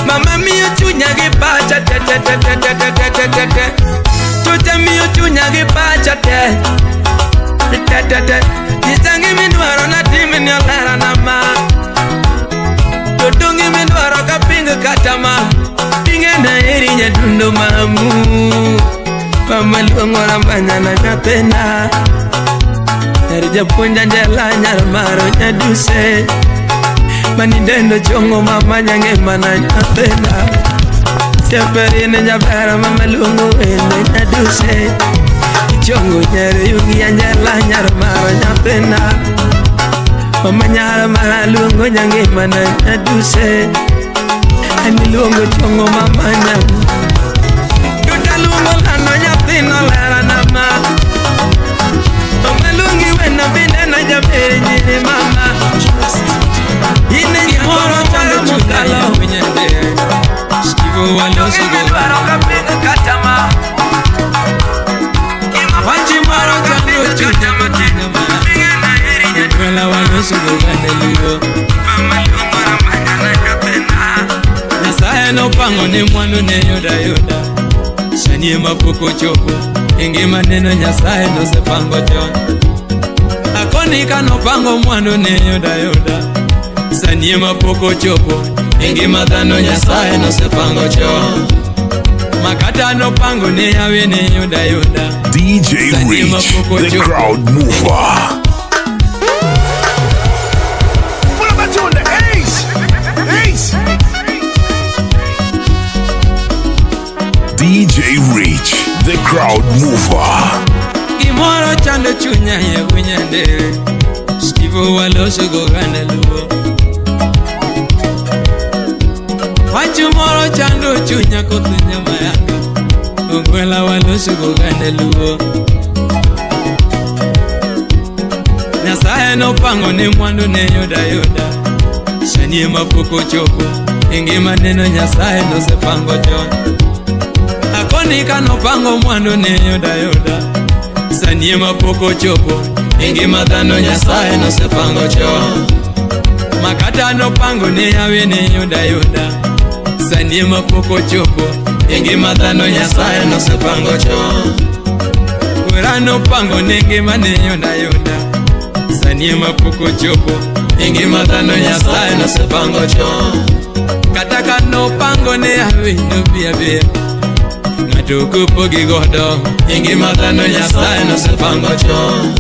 Mama miyo chunya gi pacha te te te te te te te te te te Chucha miyo chunya gi pacha te te te te Nyisangi midwaro na timi ni olera na ma Todongi midwaro kapinga kata ma Pinge na eri nyadundo mamu Mama luongo rambanya na nyathina Nyar japuonj Angela nyar maro nyaduse Manidendo chongo mama nyangima na nyathina Seperine nyabera mama luongo wende nyaduse Chongo nyar yugi Angela nyar maro nyathina Mama nyar mara luongo nyangima na nyaduse Ani luongo chongo mama nyangima Luongo lando nyathino lera na ma Mama luongi wena bende na jaber nyiri mama Ine gimoro chalo mokalo Gimidwaro kapinga kata ma Wanchi moro chando chunya Wala walosugo ganelio Mama luongo rambanya na nyathina Nyasaye nopango ni mwandu ne yuda yuda. Sani ema pok ochopo e ngima neno Nyasaye nosepango chon. Akoni kanopango mwandu ne yuda yuda. Sani ema pok ochopo e ngima dhano Nyasaye nosepango chon. Makata nopango ne yawe ne yuda yuda. DJ Rich, the crowd mover. Pull up a tune, Ace! Ace! DJ Rich, the crowd mover. Gimoro chando chunya ye winyandere. Steve waloso go ganda luo. Wachu moro chando chunya koth nyama yanga. Ogwela waloso go ganda luo. Nyasaye nopango ne mwandu ne yuda yuda. Sani ema pok ochopo e ngima neno Nyasaye nosepango chon. Akoni kanopango mwandu ne yuda yuda. Sani ema pok ochopo e ngima dhano Nyasaye nosepango chon. Makata nopango ne yawe ne yuda yuda. Sani ema pok ochopo e ngima dhano Nyasaye nosepango chon. Wera nopango ne ngima ne yuda yuda. Sani ema pok ochopo e ngima dhano Nyasaye nosepango chon. Kata kanopango ne yawe nobi abia. Ng'ato ok opogi godo e ngima dhano Nyasaye nosepango chon.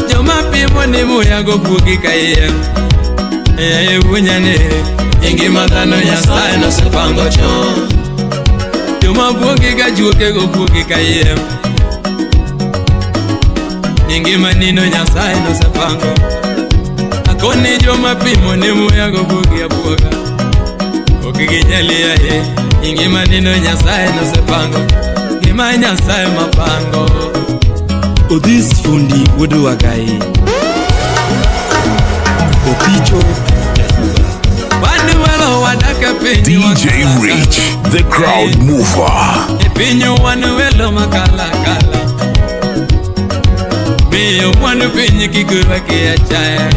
Joma pimo ni muya go buogi kayiem. E wunyane e ngima dhano Nyasaye nosepango chon. Joma buogi ga juoke go buogi kayiem. E ngima nino Nyasaye nosepango. Akoni joma pimo ni muya go buogi abuoga. Ok ginyal yaye e ngima nino Nyasaye nosepango. Ngima Nyasaye mapango. Odhis fundi wuod Wagai. Opicho DJ Rich, the crowd mover. E piny wan welo makalakala. Miyo mwandu piny kik rwaki achaya.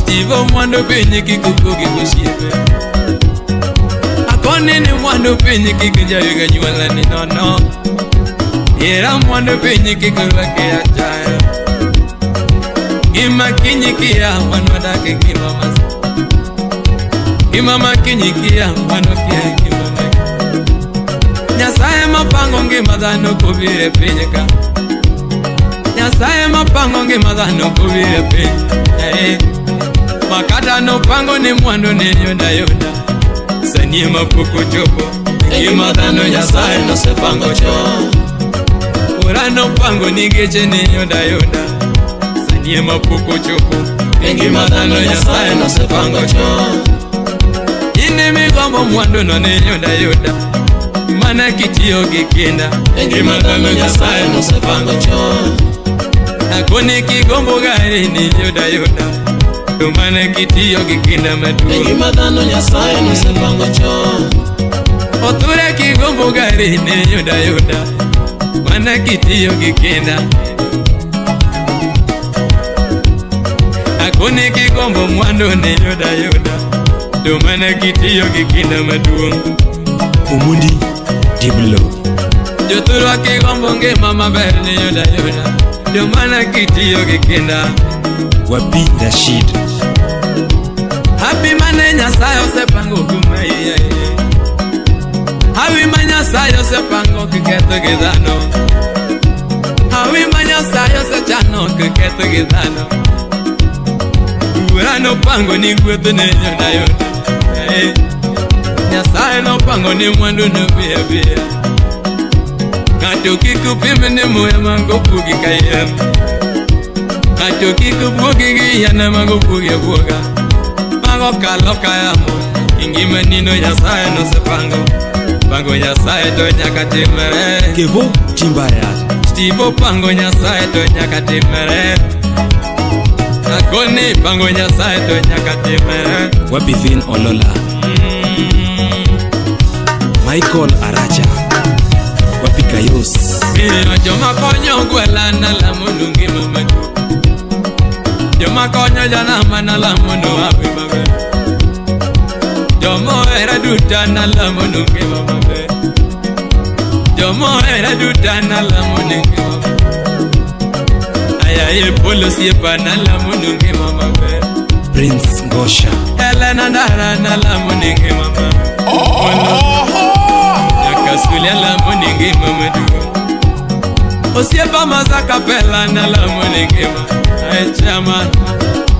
Steve mwandu piny kik opogi gosiepe. Akoni ni mwandu piny kik jawi ga nyuola ni nono. Era mwandu piny kik rwaki achaya. Gima kinyi kia wan wadak e ngima mas. Gima makinyi kia wan wakia e ngima mek. Nyasaye mapango ngima dhano kobiro e piny ka. Nyasaye mapango ngima dhano kobiro e piny. Makata nopango ne mwandu ne yuda yuda. Sani ema pok ochopo e ngima dhano Nyasaye nosepango chon. Ora nopango ni geche ne yuda yuda. Sani ema pok ochopo e ngima dhano Nyasaye nosepango chon. In migombo mwandu no ne yuda yuda. Mana kitiyo gi kinda e ngima dhano Nyasaye nosepango chon. Akoni kigombo gari ni yuda yuda. To mana kitiyo gi kinda maduong'. E ngima dhano Nyasaye nosepango chon. Othure kigombo gari ni yuda yuda. Mana kitiyo gi kinda. Akoni kigombo mwandu ne yuda yuda. To mana kitiyo gi kinda maduong'. Omondi Diblo. Jothurwa kigombo ngima maber ni yuda yuda. To mana kitiyo gi kinda. Wapi Rashid. Happy mane Nyasaye osepango kuma iye. Hawi ma Nyasaye osepango kiketho gi dhano. Hawi ma Nyasaye osechano kiketho gi dhano. Wuora nopango ni gweth ne yuda yuda. Nyasaye nopango ni mwandu nobi abiya. Ng'ato kik upim ni muya mago buogi kayiem. Ng'ato kik buogi gi yien mago buogi abuoga. Mago kalo ka yamo e ngima nino Nyasaye nosepango. Pango Nyasaye to nyaka timre. Kevo Chimbaya. Steve pango Nyasaye to nyaka timre. Akoni pango Nyasaye to nyaka timre. Wapithin Olola. Michael Aracha. Wapikayos. Miyo joma konyo gwela nalamo ngima maduong'. Joma konyo janama nalamo no hawi maber. Joma ohera duto nalamo ngima maber. Jomohera duto nalamo ni ngima. Ayaye polo siepa nalamo ni ngima maber. Prince Ngosha. Helena Ndara nalamo ni ngima maber. Nyakasuli alamo ni ngima maduong'. Osiepa mazakapela nalamo ni ngima. Ae chama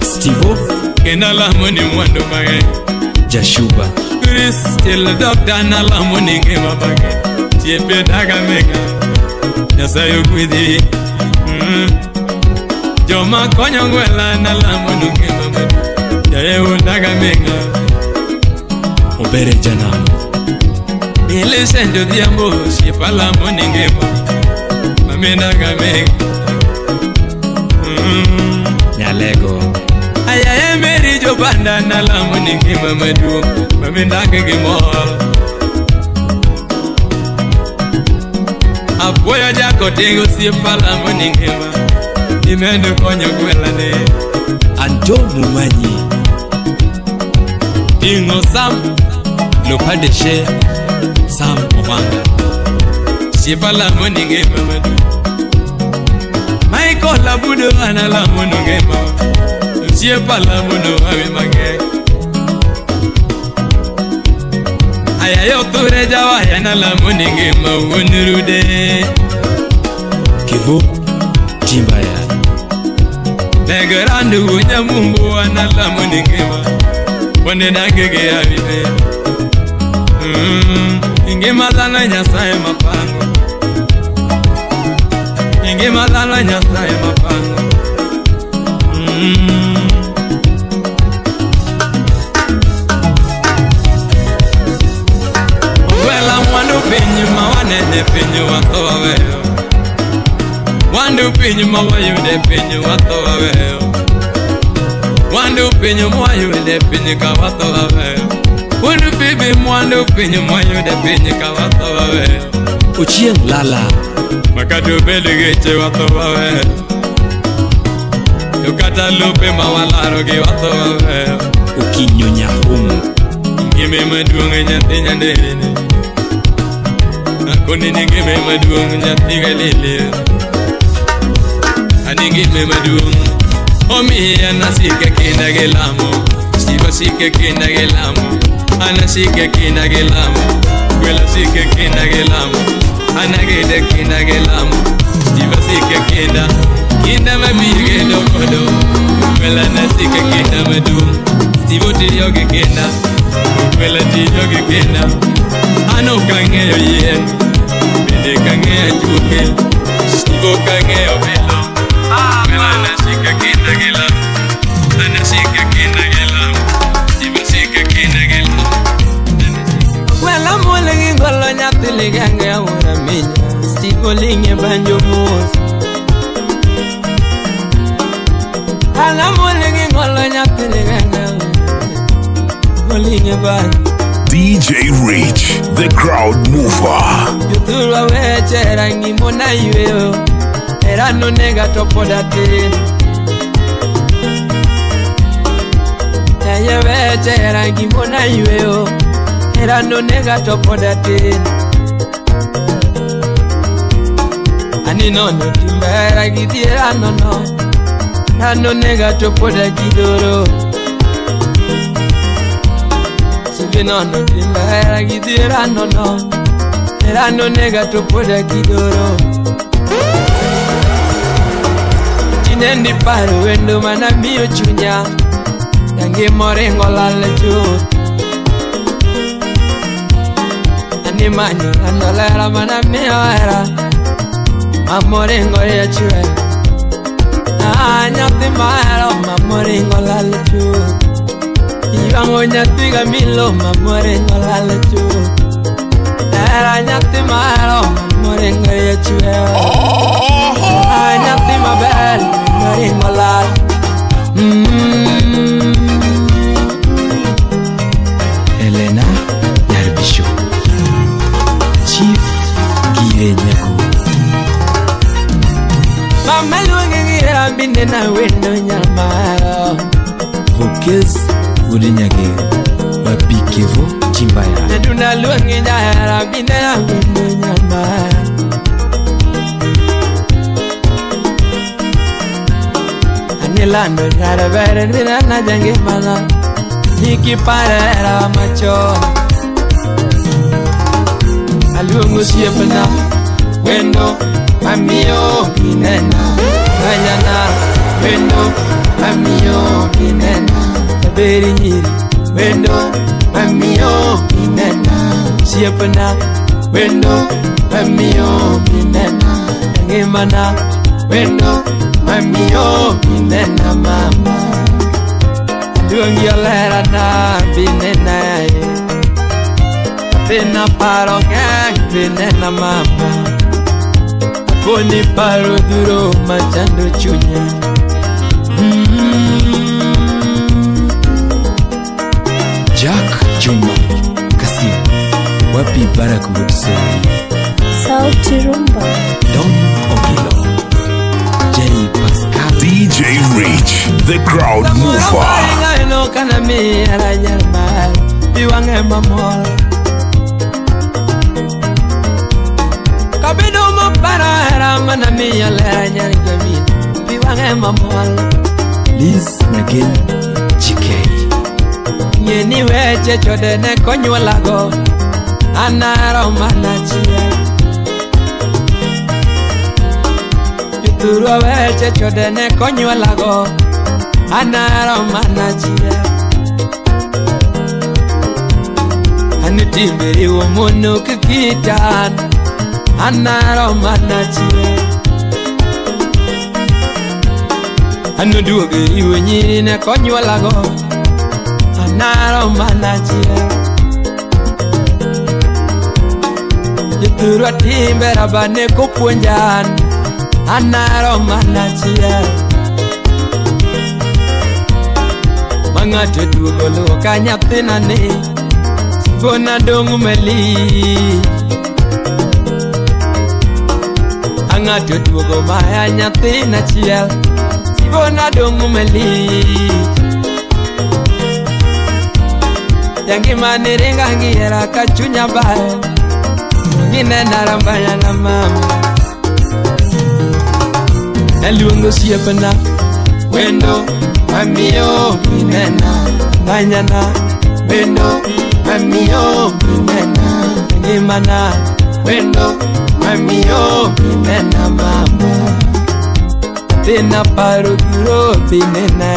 Stivo kendo alamo ni mwandu mang'eny. Jashuba Chris til doctor nalamo ni ngima mang'eny. Chiepe daga mega Nyasaye ogwedhi. Joma konyo gwela nalamo ni ngima maduong'. Yaye undaga mega Obere Janam Millicent Odhiambo osiepa lamo ni ngima. Mamendaga mega. Nyalego Ayaye Mary Jobanda nalamo ni ngima maduong'. Mamendaga gi mor. Apuoyo jakotingo osiepa lamo ni ngima. Imedo konyo gwelane. Anto Mumanyi Ting'o Sam Lopadeshe Sam Owanga Osiepa lamo ni ngima maduong'. Michael Abudo analamo ni ngima. Osiepa lamo no hawi mang'eny. Ayaye Othure Jawaya nalamo ni ngima wuon rude. Kivu Timbaya Negerandu Nyamumbu analamo ni ngima. Wonde dage gi hawi ber. Ngima dhano Nyasaye mapango. Ngima dhano Nyasaye mapango. Ogwela mwandu piny ma wanene piny watho waweyo. Mwandu piny ma wayude piny watho waweyo. Mwandu piny mwayude piny ka watho waweyo. Mwandu bibi mwandu piny mwayude piny ka watho waweyo. Ochieng' Lala Makata obed geche watho waweyo. To kata lope ma walaro gi watho waweyo. Okinyo Nyahum Ngima maduong' e nyathi nyanderene. Akoni ni ngima maduong' nyathi Galilea. Ani ngima maduong' omiya nasike kinda gi lamo. Siva sike kinda gi lamo. Ana sike kinda gi lamo. Gwelo sike kinda gi lamo. Ana gede kinda gi lamo. Siva sike kinda. Kinda mabiro gedo kodo. Gwelo nasike kinda maduong'. Sivo tiyo gi kinda. Gwelo tiyo gi kinda. An ok ang'eyo yien. Bende ok ang'eyo ajuoke. Sivo ok ang'eyo bilo. Gwelo nasike kinda gi lamo. Ana sike kinda gi lamo. Sivo sike kinda gi lamo. Gwela muol gi ngolo nyathi ligenge aora minya. Steve oling' e banjo mos. Ala muol gi ngolo nyathi ligenge aora oling' e banjo. DJ Rich, the crowd mover. Jothurwa weche rangi mona yweyo. Hera nonega to pod atin. Yaye weche rangi mona yweyo. Hera nonega to pod atin. Ani nono timbe hera gi dhiera nono. Hera nonega to pod akidoro. Sivi nono timbe hera gi dhiera nono. Hera nonega to pod akidoro. Tinendi paro wendo mana miyo chunya. Ngima oringo lal chuth. Ani manyo lando lera mana miyo hera. Mamoringo riachwe. Ah, nyathi mahero mamoringo lal chuth. Iwang'o nyathi gamilo mamoringo lal chuth. Hera nyathi mahero mamoringo riachwe. Ah, nyathi maber mamoringo lal. Elena Nyarbisho Chief Gire Nyako Mama luongi gi hera minena wendo nyar mahero. Vokez Udinyage Wabikevo Chimbaya Nyaduna luongi jahera minena wendo nyar mahero. Nilando nyara bere binena jangimana Nikiparera machon Aluongo osiepna wendo mamiyo binena Nganyana wendo mamiyo binena Jaberi nyiri wendo mamiyo binena Osiepna wendo mamiyo binena Ngimana wendo mamiyo binena mama Aluongi olerana binena Bina paro ng'eny binena mama Akoni paro dhuro machando chunya. Jack Juma Kasim Wapi Barak Wudseri Sauti Rumba Don Ogilo J Pascal DJ Rich, the crowd mover. Liz Nagin GK Ng'eni weche chode ne konyuolago anaro mana chiel Jothurwa weche chode ne konyuolago anaro mana chiel An timbe riwo mon ok kitan anaro mana chiel An oduogo riwo nyiri ne konyuolago anaro mana chiel Jothurwa timbe raba ne kopuonjan anaro mana chiel Ma ng'ato duogo luwo ka nyathina ni Sifona dong' malich Ang'ato duogo maya nyathina chiel Sifona dong' malich Jangima ni ringa ngihera ka chunya bae Ginena rambanya na mama Naluongo osiepna wendo mamiyo binena Nganyana wendo mamiyo binena Ngimana wendo mamiyo binena mama Bina paro duro binena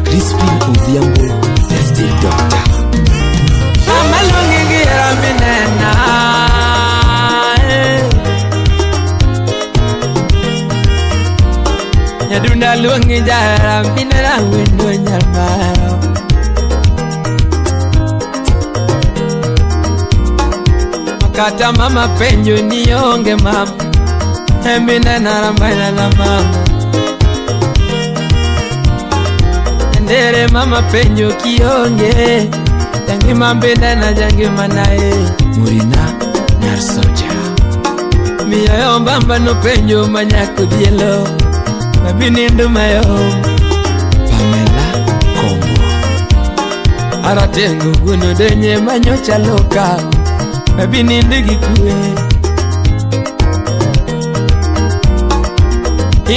Crispin Odhiambo the State Doctor Mama luongi gihera binena Nyadunda luongi jahera binena wendo nyar maro Kata mama penjo ni onge mama Binena rambanya na mama Ndere mama penjo kionge Jangima binena jangima nae Murina Narsoja Miyo mbamba no penjo manyako dhielo Mabinindo mayo Pamela Kombo Aratengo guno denye manyocha loka Mabinindo gikue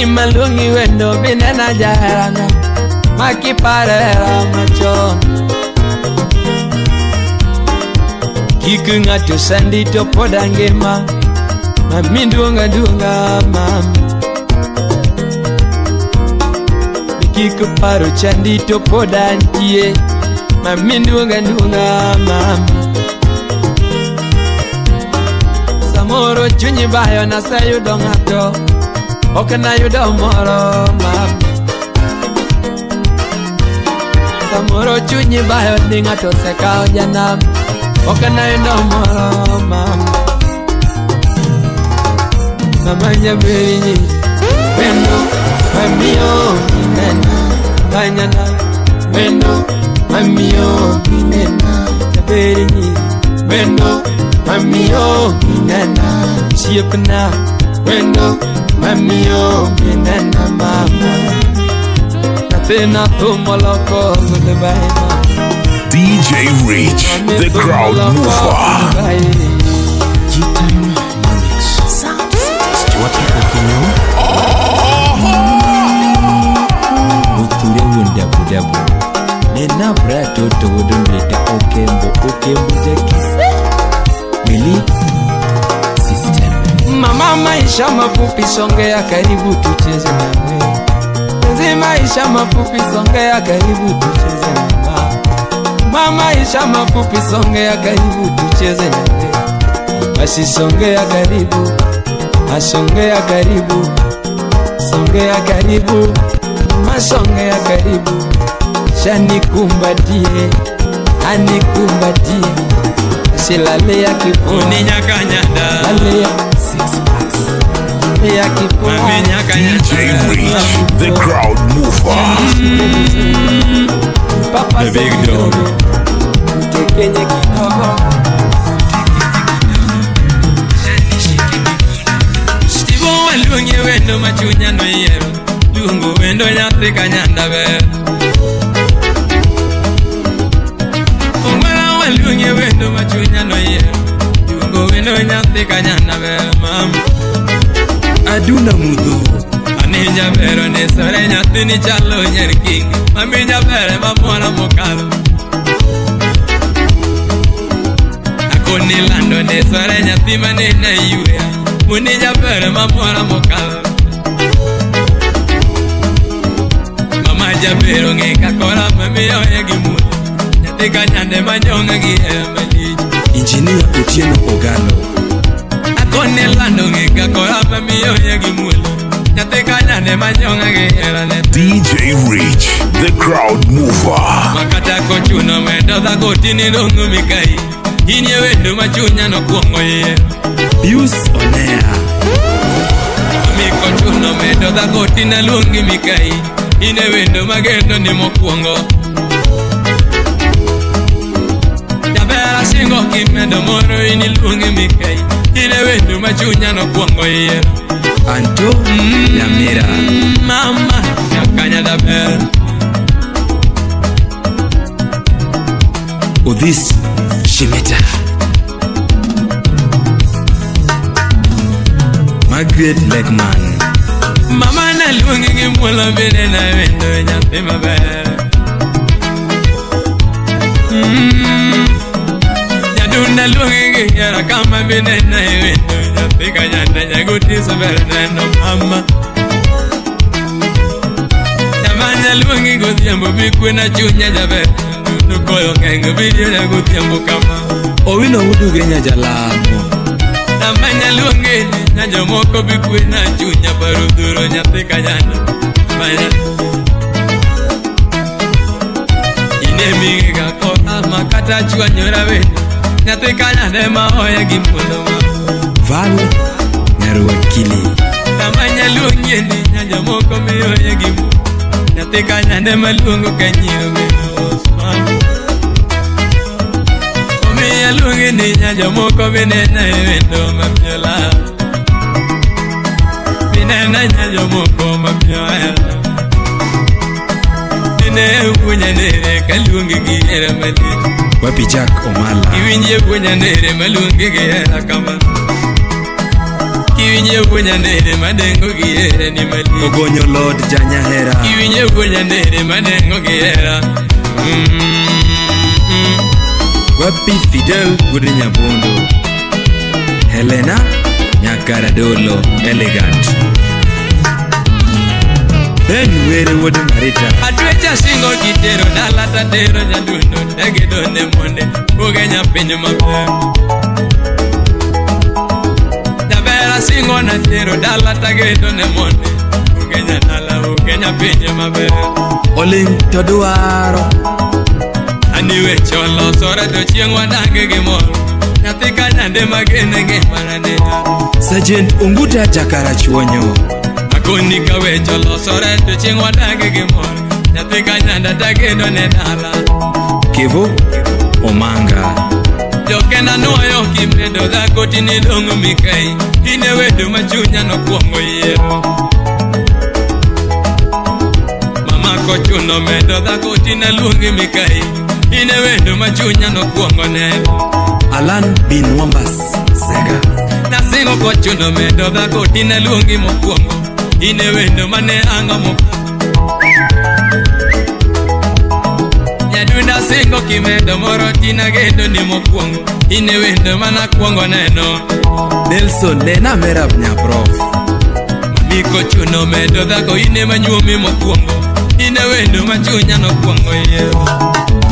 Imalungi wendo binena jaherana Makiparera machon Kik ng'ato sandi to pod angima Mami duonga duonga mama Kik paro chandi to pod antie Mami duonga duonga mama Samoro chunyi bayo naseyudo ng'ato Ok nayudo moro mama Samoro chunyi bayo ni ng'ato osekawo janam Ok nayudo moro mama Mama nyaberi nyiri wendo mamiyo binena Nganyana wendo mamiyo binena Jaberi nyiri wendo mamiyo binena Osiepna wendo mamiyo binena mama Nyathina thum oloko goodbye mama DJ Rich, the crowd mover. G-Time Mix. Sound City. Wapi Okinyo. Uthure wuon dabu dabu. Nena Brato to wuod Okembo Okembo jakis. Mili system. Mama maisha mafupi songea karibu tucheze nawe. Penzi maisha mafupi songea karibu tucheze mama. Mama maisha mafupi songea karibu tucheze nawe. Basi songea karibu, asongea karibu, songea karibu, masongea karibu. Shanikumbatie, anikumbatie. Shilalea kifua, Nyakanyanda. lalea six packs. Lalea kifua. Mami Nyakanyanda. DJ Reach, the crowd mover. Papa The big dog. Mtekenye kidogo. Stivo waluonge wendo machunya no yiero. Luongo wendo nyathi kanyanda ber. Ong'wera waluonge wendo machunya no yiero. Luongo wendo nyathi kanyanda ber mama. Aduna mudho. Ani jabero ne sore nyathi ni chalo nyer king. Mami jabere mamora mokalo. Akoni lando ne sore nyathi mane na yue. Muni jabere mamora mokalo. Mama jabero nge kakora mami oye gi mulo. Nyathi kanyande manyonga gi hera malich. Engineer Otieno Ogalo. Akoni lando nge kakora mami oye gi mulo. Nyathi kanyande manyonga gi hera ne. DJ Reach, the crowd mover. Makata kochuno medo dhako tini dongo mikai. Inie wendo machunya nokwongo yiero. Pius Onea. Mami kochuno medo dhako tina luongi mikai. Ine wendo magendo ni mokwongo. Jabera singo kimedo moro ini luongi mikai. Ine wendo machunya nokwongo yiero. Anto Nyamira. Mama nyakanya daber. Odhis Shimeta. Margaret Legman. Mama na luongi gi muolo bende na wendo nyathi maber. Jadunda luongi gi hera kama bende na wendo nyathi kanyanda nyagotiso ber neno mama. Jamanya luongi godhiambo bikwena chunya jaber. Dundu koyo ng'eng bidiera godhiambo kama. Owino Uduge Nyajalamo. Tamanya luongi na jomoko bikwena chunya paro dhuro nyathi kanyanda. Manya. Ine mingi kota makata chwanyora wendo. Nyathi kanyanda ema oya gi muolo ma. Val Nyaruakili. Tamanya luongi ni na jomoko miyoye gi muolo. Nyathi kanyanda ema luongo ka nyiro bedo mama. Omiya luongi ni nya jomoko binena e wendo mabiola. Binena nya jomoko mabiola. Bine wuonya nere ka luongi gi hera malich. Wapi Jack Omala. Iwinje wuonya nere maluongi gi hera kama. Kiwinje wuonya nere madengo gi hera ni malich. Ogonyo Lord Janyahera. Kiwinje wuonya nere madengo gi hera. Wapi Fidel wuod Nyabondo. Helena Nyakaradolo Elegant. Ben Were wuod Marita. Atwecha singo kitero dala tatero nyadundo tegedo ne monde ugenya piny maber. Jabera singo na tero dala tagedo ne monde ugenya dala ugenya piny maber. Oling to dwaro. Ani weche olosore to chieng' wadange gi mor. Nyathi kanyande magene ngimana ne. Sergeant Onguta Jakarachuonyo. Akoni ka weche olosore to chieng' wadange gi mor. Nyathi kanyanda tagedo ne dala. Kevo Omanga. Jokenda nuoyo kimedo dhako tini dong'o mikai. Ine wendo machunya nokwongo yiero. Mama kochuno medo dhako tina luongi mikai. Ine wendo machunya nokwongo neno. Alan Bin Wambas Sega. Nasi singo kochuno medo dhako tina luongi mokwongo. Ine wendo mane ango mokwongo. Nyadunda singo kimedo moro tina gedo ni mokwongo. Ine wendo mana kwongo neno. Nelson nena merab nyaprof. Mami kochuno medo dhako ine manyuomi mokwongo. Ine wendo machunya nokwongo iye.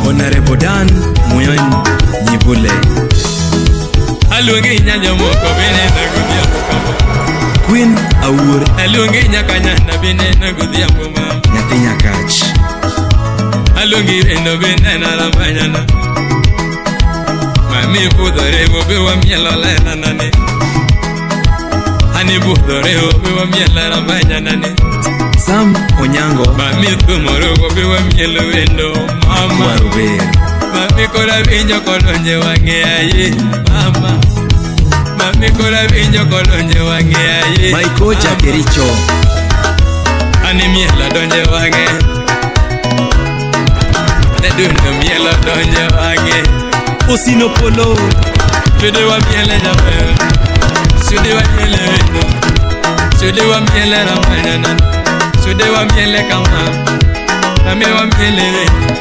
Honorable Dan Muyony Nyibule. Aluongi nyajomoko bineno godhiambo kama. Queen Awuor. Aluongi nyaka nyanda bineno godhiambo ma. Nyathi Nyakach. Aluongi wendo bineno ramanyana. Mami budhore be wamielo lela nane. Ani budhore be wamielo ramanyana ne. Sam Onyango. Mami thumoro be wamielo wendo mama. Waruber. Mami kora winjo kodonje wang'e aye mama. Mami kora winjo kodonje wang'e aye. Michael Jakericho. Ani mielo donje wang'e. Nedundo mielo donje wang'e. Osino Polo. Sude wa miele jaber. Sude wa miele wendo. Sude wa miele ramanyana. Sude wa miele kama. Mami wa miele wendo.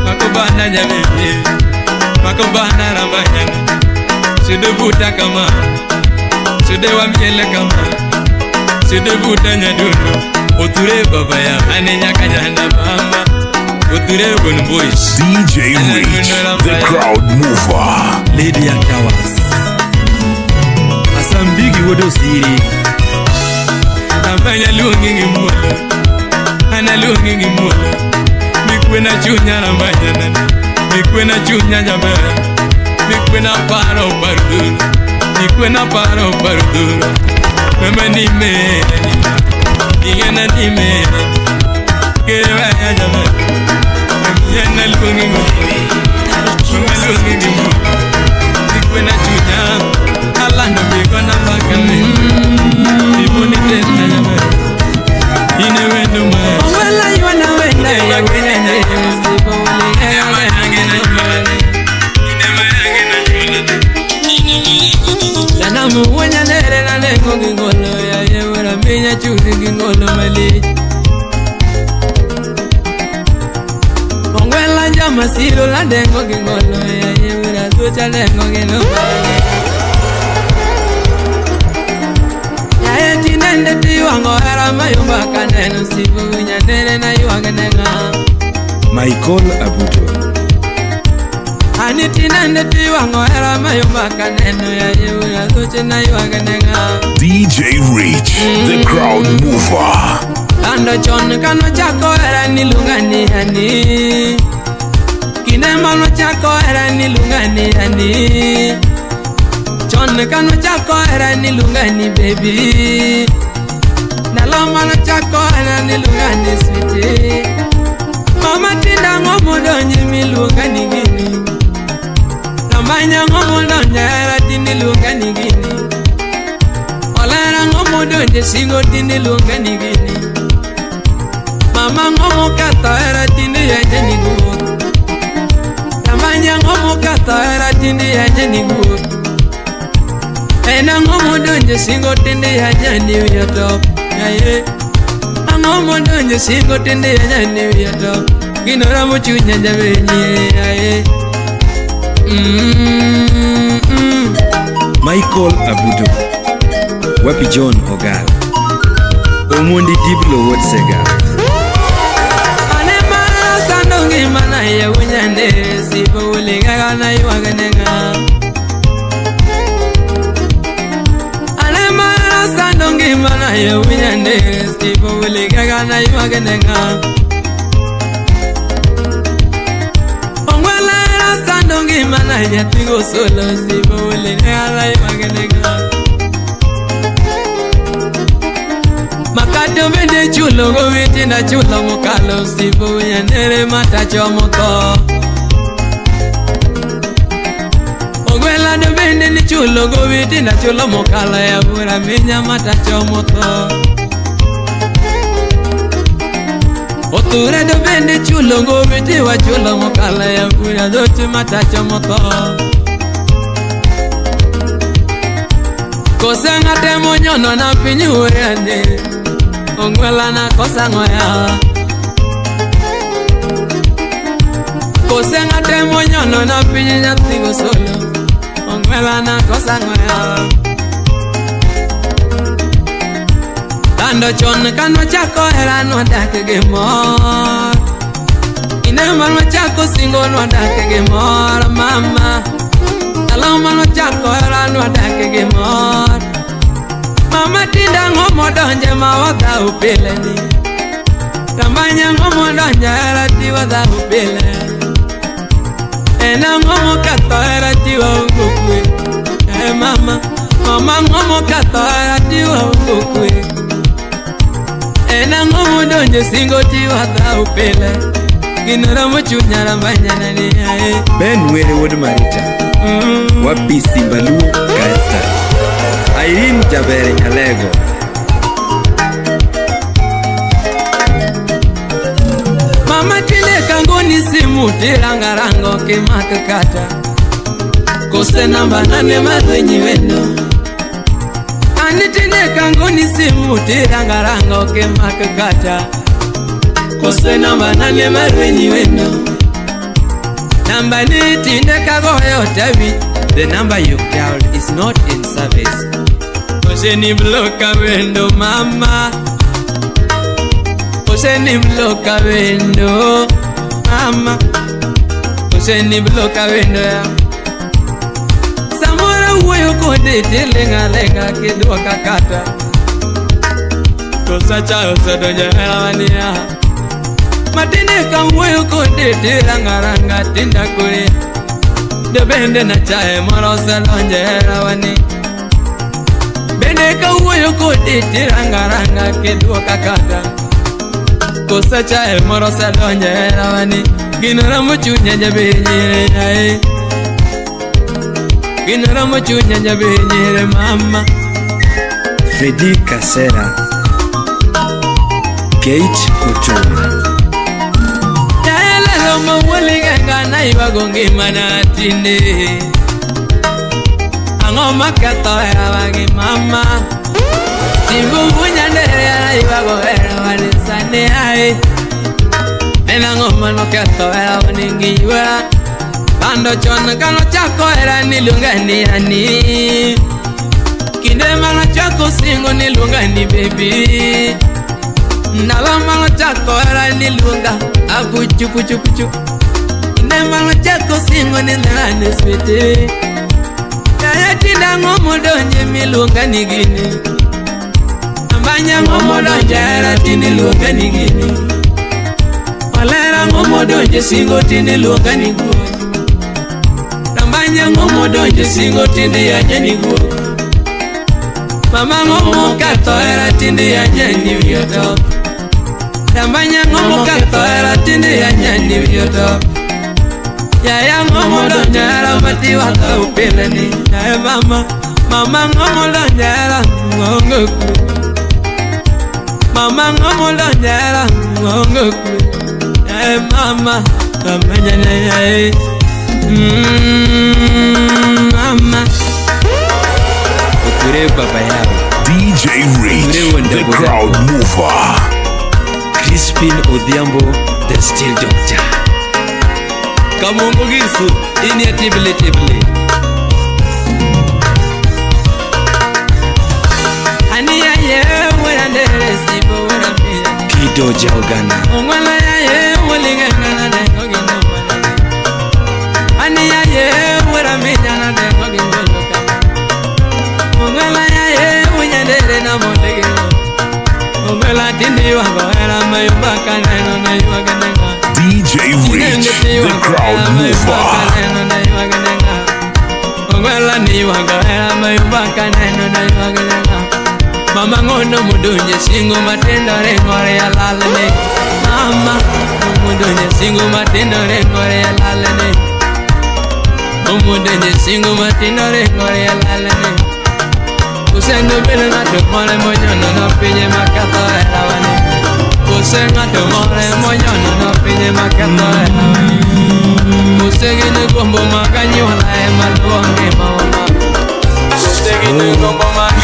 Makobana jabebi. Makobana ramanyana. Sude buta kama. Sude wa miele kama. Sude buta nyadundo. Oture baba ya. Ane nyakanyana mama. Oture bon boys. DJ Rich, the crowd mover. Lydia Towers. Asambigi wodo siri. Amanya luongi gi muolo. Ana luongi gi muolo. Mikwena chunya ramanyana. Mikwena chunya jaber. Mikwena paro paro duro. Mikwena paro paro duro. Mama ni me. Ingena ni me. Kewa ya jaber. Yana luongi gi muolo. Mama luongi gi muolo. Mikwena chunya. Alando mikona bakame. Iboni tena jaber. Ine wendo ma. Wala ywana wenda ya wenda. Nanamu wenya nere na nengo gingolo ya yewera minya chuzi gingolo mali. Ongwela njama silo la dengo gingolo ya yewera tucha dengo gingolo. Ya tinende tiwango era mayumba kaneno sibu nyanere na yuagenenga. Michael Abudo. Ani tinende tiwango era mayumba kaneno ya yewera tucha na yuagenenga. DJ Rich, the crowd mover. Ando chon kano chako era ni lungani ani. Kine mano chako era ni lungani ani. Chon kano chako era ni lungani baby. Nalo mano chako era ni lungani sweetie. Mama tinda ngomo donye mi lungani gini. Namanya ngomo donye era tini lungani gini. Olera ngomo donye singo tini lungani gini. Mama ngomo kata era tini ya jeni guo. Namanya ngomo kata era tini ya jeni guo. Ena ngomo donje singo tende ya jani wiya top. Aye. Ngomo donje singo tende ya jani wiya top. Gino ramo chunya jabenyi aye. Michael Abudo. Wapi John Ogal. Omondi Diblo Wod Sega. Ane mara sandongi mana ya unyande sibo ulinga na yuagenenga. Ane mara sandongi mana ya unyande sibo ulinga na yuagenenga. Ongwela sandongi mana ya tigo solo sibo ulinga na yuagenenga. Makato bende chulo go witinda chulo mokalo sibo nyanere matacho moto. Ogwela do bende ni chulo go witinda chulo mokalo ya bura minya matacho moto. Oture do bende chulo go witiwa chulo mokalo ya bura dochi matacho moto. Kose ng'ate monyono na piny wuoyane Ong'wela na kosa ng'oya Kose ng'ate monyono na piny nyathi gosolo Ong'wela na kosa ng'oya Kando chon kano chako hera nwadak gi mor Kinde manochako singo nwadak gi mor mama Ndalo manochako hera nwadak gi mor Mama tinde ang'o modonje ma wadhaw pile ni Tambanya ang'o modonje hera ti wadhaw pile En ang'o moketho hera ti waongo kwe Eh mama, mama ang'o moketho hera ti waongo kwe En ang'o modonje singo ti wadhaw pile Gino romo chunya rambanya ni ae Ben Were wuod Marita Wapi Simba Luo Kaesta Irene Jabere Nyalego Mama tinde kangoni simu tirangarango kimaka kata Kose namba nane marwenyi wendo Ani tinde kangoni simu tirangarango kimaka kata Kose namba nane marwenyi wendo Namba ni tinde kagoyo tawi The number you've dialed is not in service. Kose ni bloka wendo mama Kose ni bloka wendo mama Kose ni bloka wendo ya Samora wuoyo kode tilenga lenga kidwoka kata Kosa cha osedonjo hera wania Matinde ka wuoyo kode tirangaranga tinda kure De bende na chae moro osedonjo hera wani Bende ka wuoyo kode tirangaranga kidwoka kata Kosa chae moro osedonjo hera wani Gino romo chunya jabenyire ae Gino romo chunya jabenyire mama Fredi Kasera Kate Ochoa Yaelelo mawuoliganga naywago ngimana tinde Ang'o maketho herawa gi mama Simbu nyandere naywago herawa ni sani ae En ang'o manoketho herawa ni giywera Bando chon kanochako hera niluonga ni ani Kinde manochako singo niluonga ni baby Ndalo manochako hera niluonga apuchu puchu puchu Kinde manochako singo niluonga ni sweetie Yaya tinde ang'o modonje miluonga ni gini Ambanya ang'o modonje hera tinde iluonga ni gini Olera ang'o modonje singo tinde iluonga ni guok Tambanya ang'o modonje singo tinde yanya ni guok Mama ang'o moketho hera tinde yanya ni wiyoto Tambanya ang'o moketho hera tinde yanya ni wiyoto Yaya ang'o modonjo hera mati wadhaw pile ni Yaye mama, mama ang'o modonjo hera onge kwe Mama ang'o modonjo hera onge kwe Yaye mama, mama nyanya yaye Mama Oture baba yao DJ Rich, the crowd mover. Crispin Odhiambo, the Steel Doctor. Kamungu gisu, inie tibli tibli Ani yaye, wera ndere sibo wera pia Kido Jaugana Ongwala yaye, welinga na dengo gino manane Ani yaye, wera minya na dengo gino loka Ongwala yaye, winyandere na mondege Ongwala tindi wago hera mayumba kaneno na yuaga nenga DJ Rich, the crowd mover. Ongwala ni wago hera mayumba kaneno na yuaga nenga Mama ngono mudunye singo matendo rengore ya lalane Mama mudunye singo matendo rengore ya lalane Mudunye singo matendo rengore ya lalane Usendo belo ng'ato more monyono no pinye maketho hera wane Kose ng'ato more monyono no pinye maketho hera wane Kose gine gombo mag anyuola ema luwo ngimawa ma Kose gine gombo mag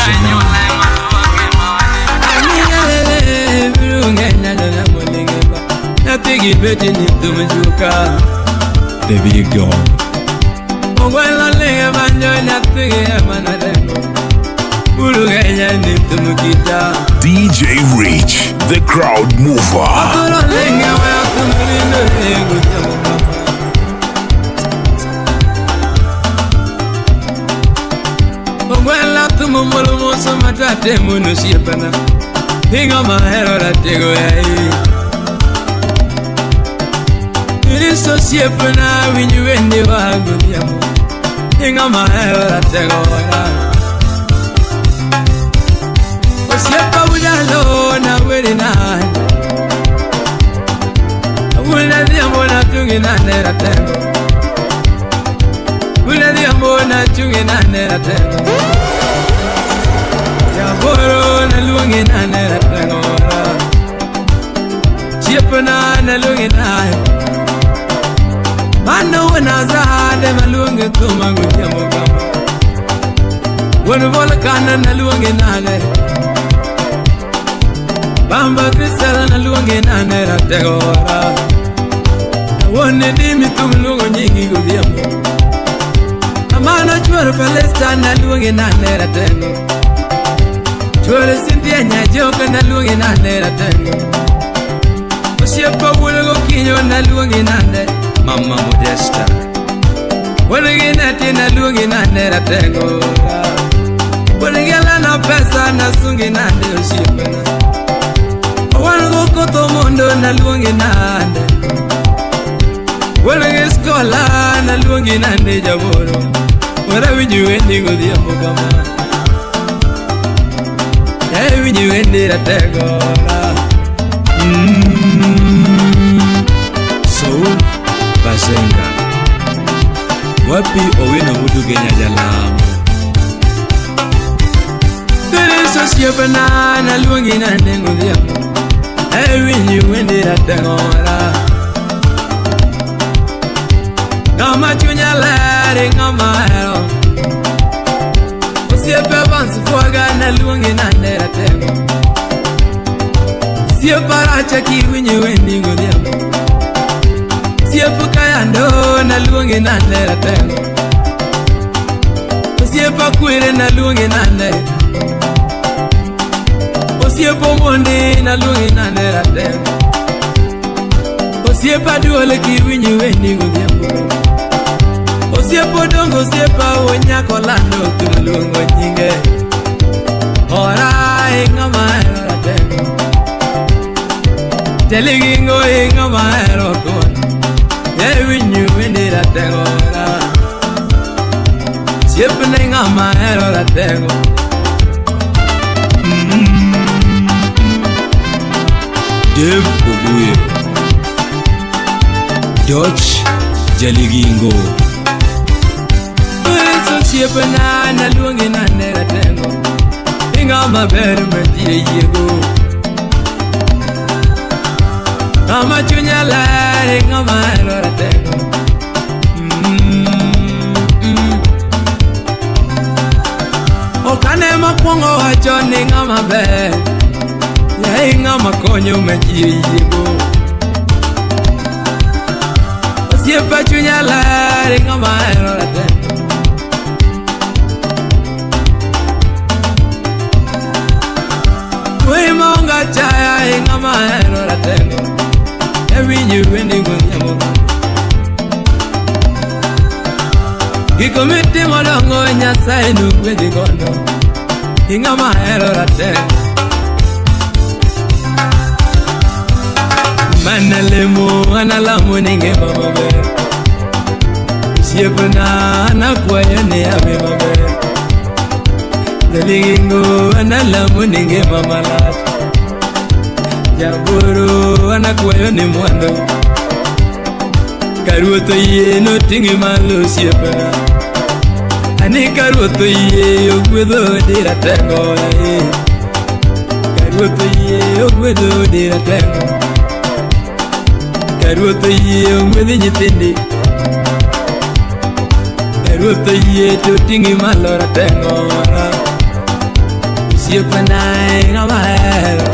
The big dog. DJ Rich, the crowd mover. Bamba Crystal na luonge na nera tegora. Wone dimi tumluongo nyingi godhiambo. Amano chuor Palesta na luonge na nera tengo. Chuor Cynthia Nyajoka na luonge na nera tengo. Osiepa wuoyo gokinyo na luonge na ne Mama Modesta. Wone nati na luonge na nera tengo. Wone gela na pesa na sungi na ne osiepa na. Wango koto mondo na luonge nande. Wango skola na luonge nande jaboro. Wara winju wendi godhiambo kama. Eh winju wendi ratego na. Saul Bazenga. Wapi Owino Mudu Kenya jalamo. Tereso siepana na luonge nande godhiambo. Winyu wendi ratengora. Ngama chunya ler ngama hero. Osiepe Vance fuaga na luongi nande ratego. Siepa racha ki winyu wendi godhiambo. Siepa kayando na luongi nande ratego. Osiepa kwere na luongi nande. Osiepa monde na luongi nande ratego. Osiepa duole ki winyu wendi godhiambo. Osiepa dongo osiepa onyako lando tuluongo nyinge. Ora ngama hero ratego. Teligingo ngama hero tuon. Ye winyu wendi ratego ra. Osiepa ne ngama hero ratego. Dave Obuyo, Dutch Jaligingo. Osiepa na luongi nande ratego. Ngama ber mantie yiego. Ngama chunya ler ngama hero ratego. Okane mokwongo wacho ni ngama ber. Yae ngama konyo mantie yiego. Osiepa chunya ler ngama hero ratego. Monga chaya ngama hero ratego. Ewinju wendi godhiambo. Giko mitimo dongo Nyasaye nogwedhi godo. Ngama hero ratego. Mana lemo analamo ni ngima maber. Osiepna anakwayo ni abe maber. Jaligingo analamo ni ngima malach. Jaboro anakwayo ni mwando. Karuoth oyie noting'i malo osiepna. Ani karuoth oyie ogwedho odi ratego. Karuoth oyie ogwedho odi ratego. Karuoth oyie ogwedhi nyithindi. Karuoth oyie to ting'i malo ratego. Osiepna ng'ama ahero.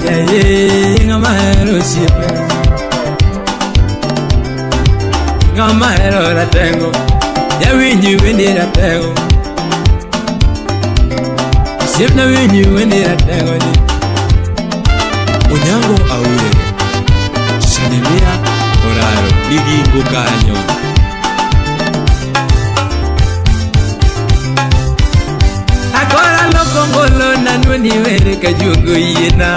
Yeah, ng'ama ahero osiepna. Ng'ama ahero ratengo. Jawinji wendi ratengo. Osiepna winji wendi ratengo ni. Onyango Aure. Salimia Oraro Ligingo kanyo. Akora lokongolo nanweni were kajungo yiena.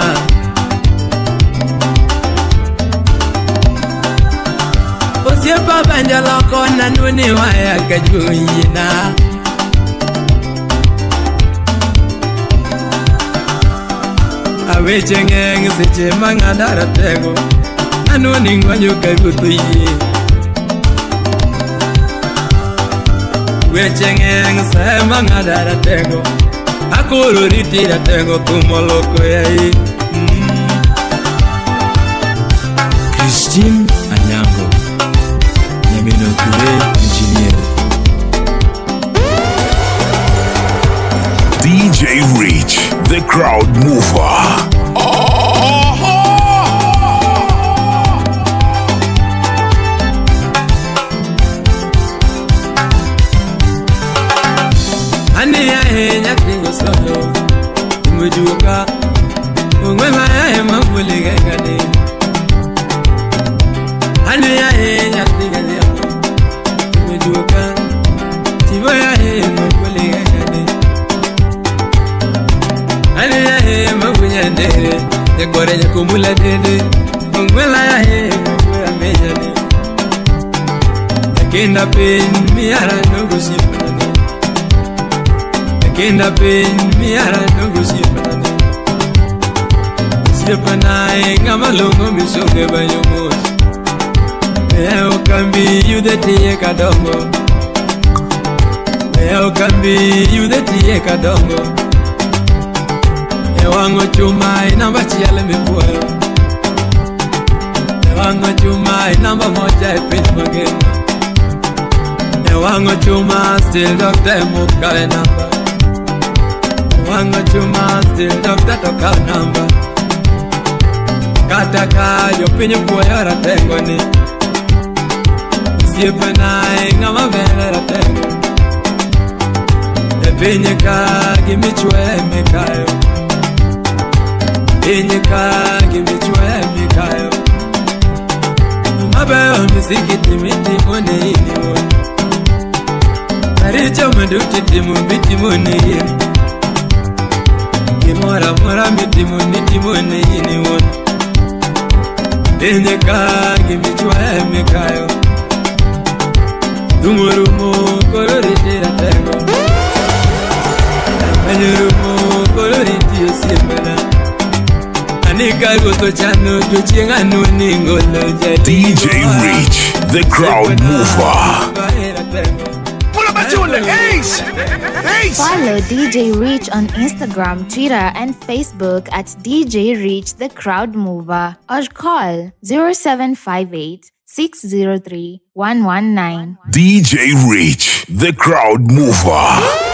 Osiepa banja loko nanweni waya kajungo yiena. Aweche ng'eng seche mang'ado ratego. Anwani ng'wanyo kawuotho yie. Weche ng'eng sama ng'ado ratego. Akoro riti ratego kumoloko yai. Christine Anyango Nyamino Kure Engineer. DJ Rich, the crowd mover. Ani ahe nyakingo solo imujuka ungwema ahe mabuli gani. Ani ahe nyakingo solo imujuka tibo ahe mabuli gani. Ani ahe mabunyandere dekore nyakumula dede ungwela ahe mabula mejani. Yakinda pin miara nogusipa. Kenda pin miara nogo siepana. Siepana ng'ama long'o misonge banyomos. Leo kambi yude tiye kadongo. Leo kambi yude tiye kadongo. Ewango chuma inamba chiel mipuoyo. Ewango chuma inamba moja e piny mangima. Ewango chuma still doctor mukawe namba. Wanga chuma still doctor to kaw namba. Kata ka jopiny puoyo ratengo ni. Osiepna ng'ama ber ratengo. E piny ka gimichwe mikayo. Piny ka gimichwe mikayo. Mabeyo misikiti mitimo ne in iwuon. Maricho maduto itimo bitimo ne in. Gimoro amora mitimo nitimo ne in iwuon. Piny ka gimichwe mikayo. Dungurumo koro riti ratengo. Amenyorumo koro riti osiepna. Anika ruoth chano to chieng' anwani ngolo jadiko. DJ Rich, the crowd mover. Pull up a tune, Ace! Ace! Follow DJ Rich on Instagram, Twitter, and Facebook at DJ Rich the Crowd Mover or call 0758 603 119. DJ Rich, the crowd mover.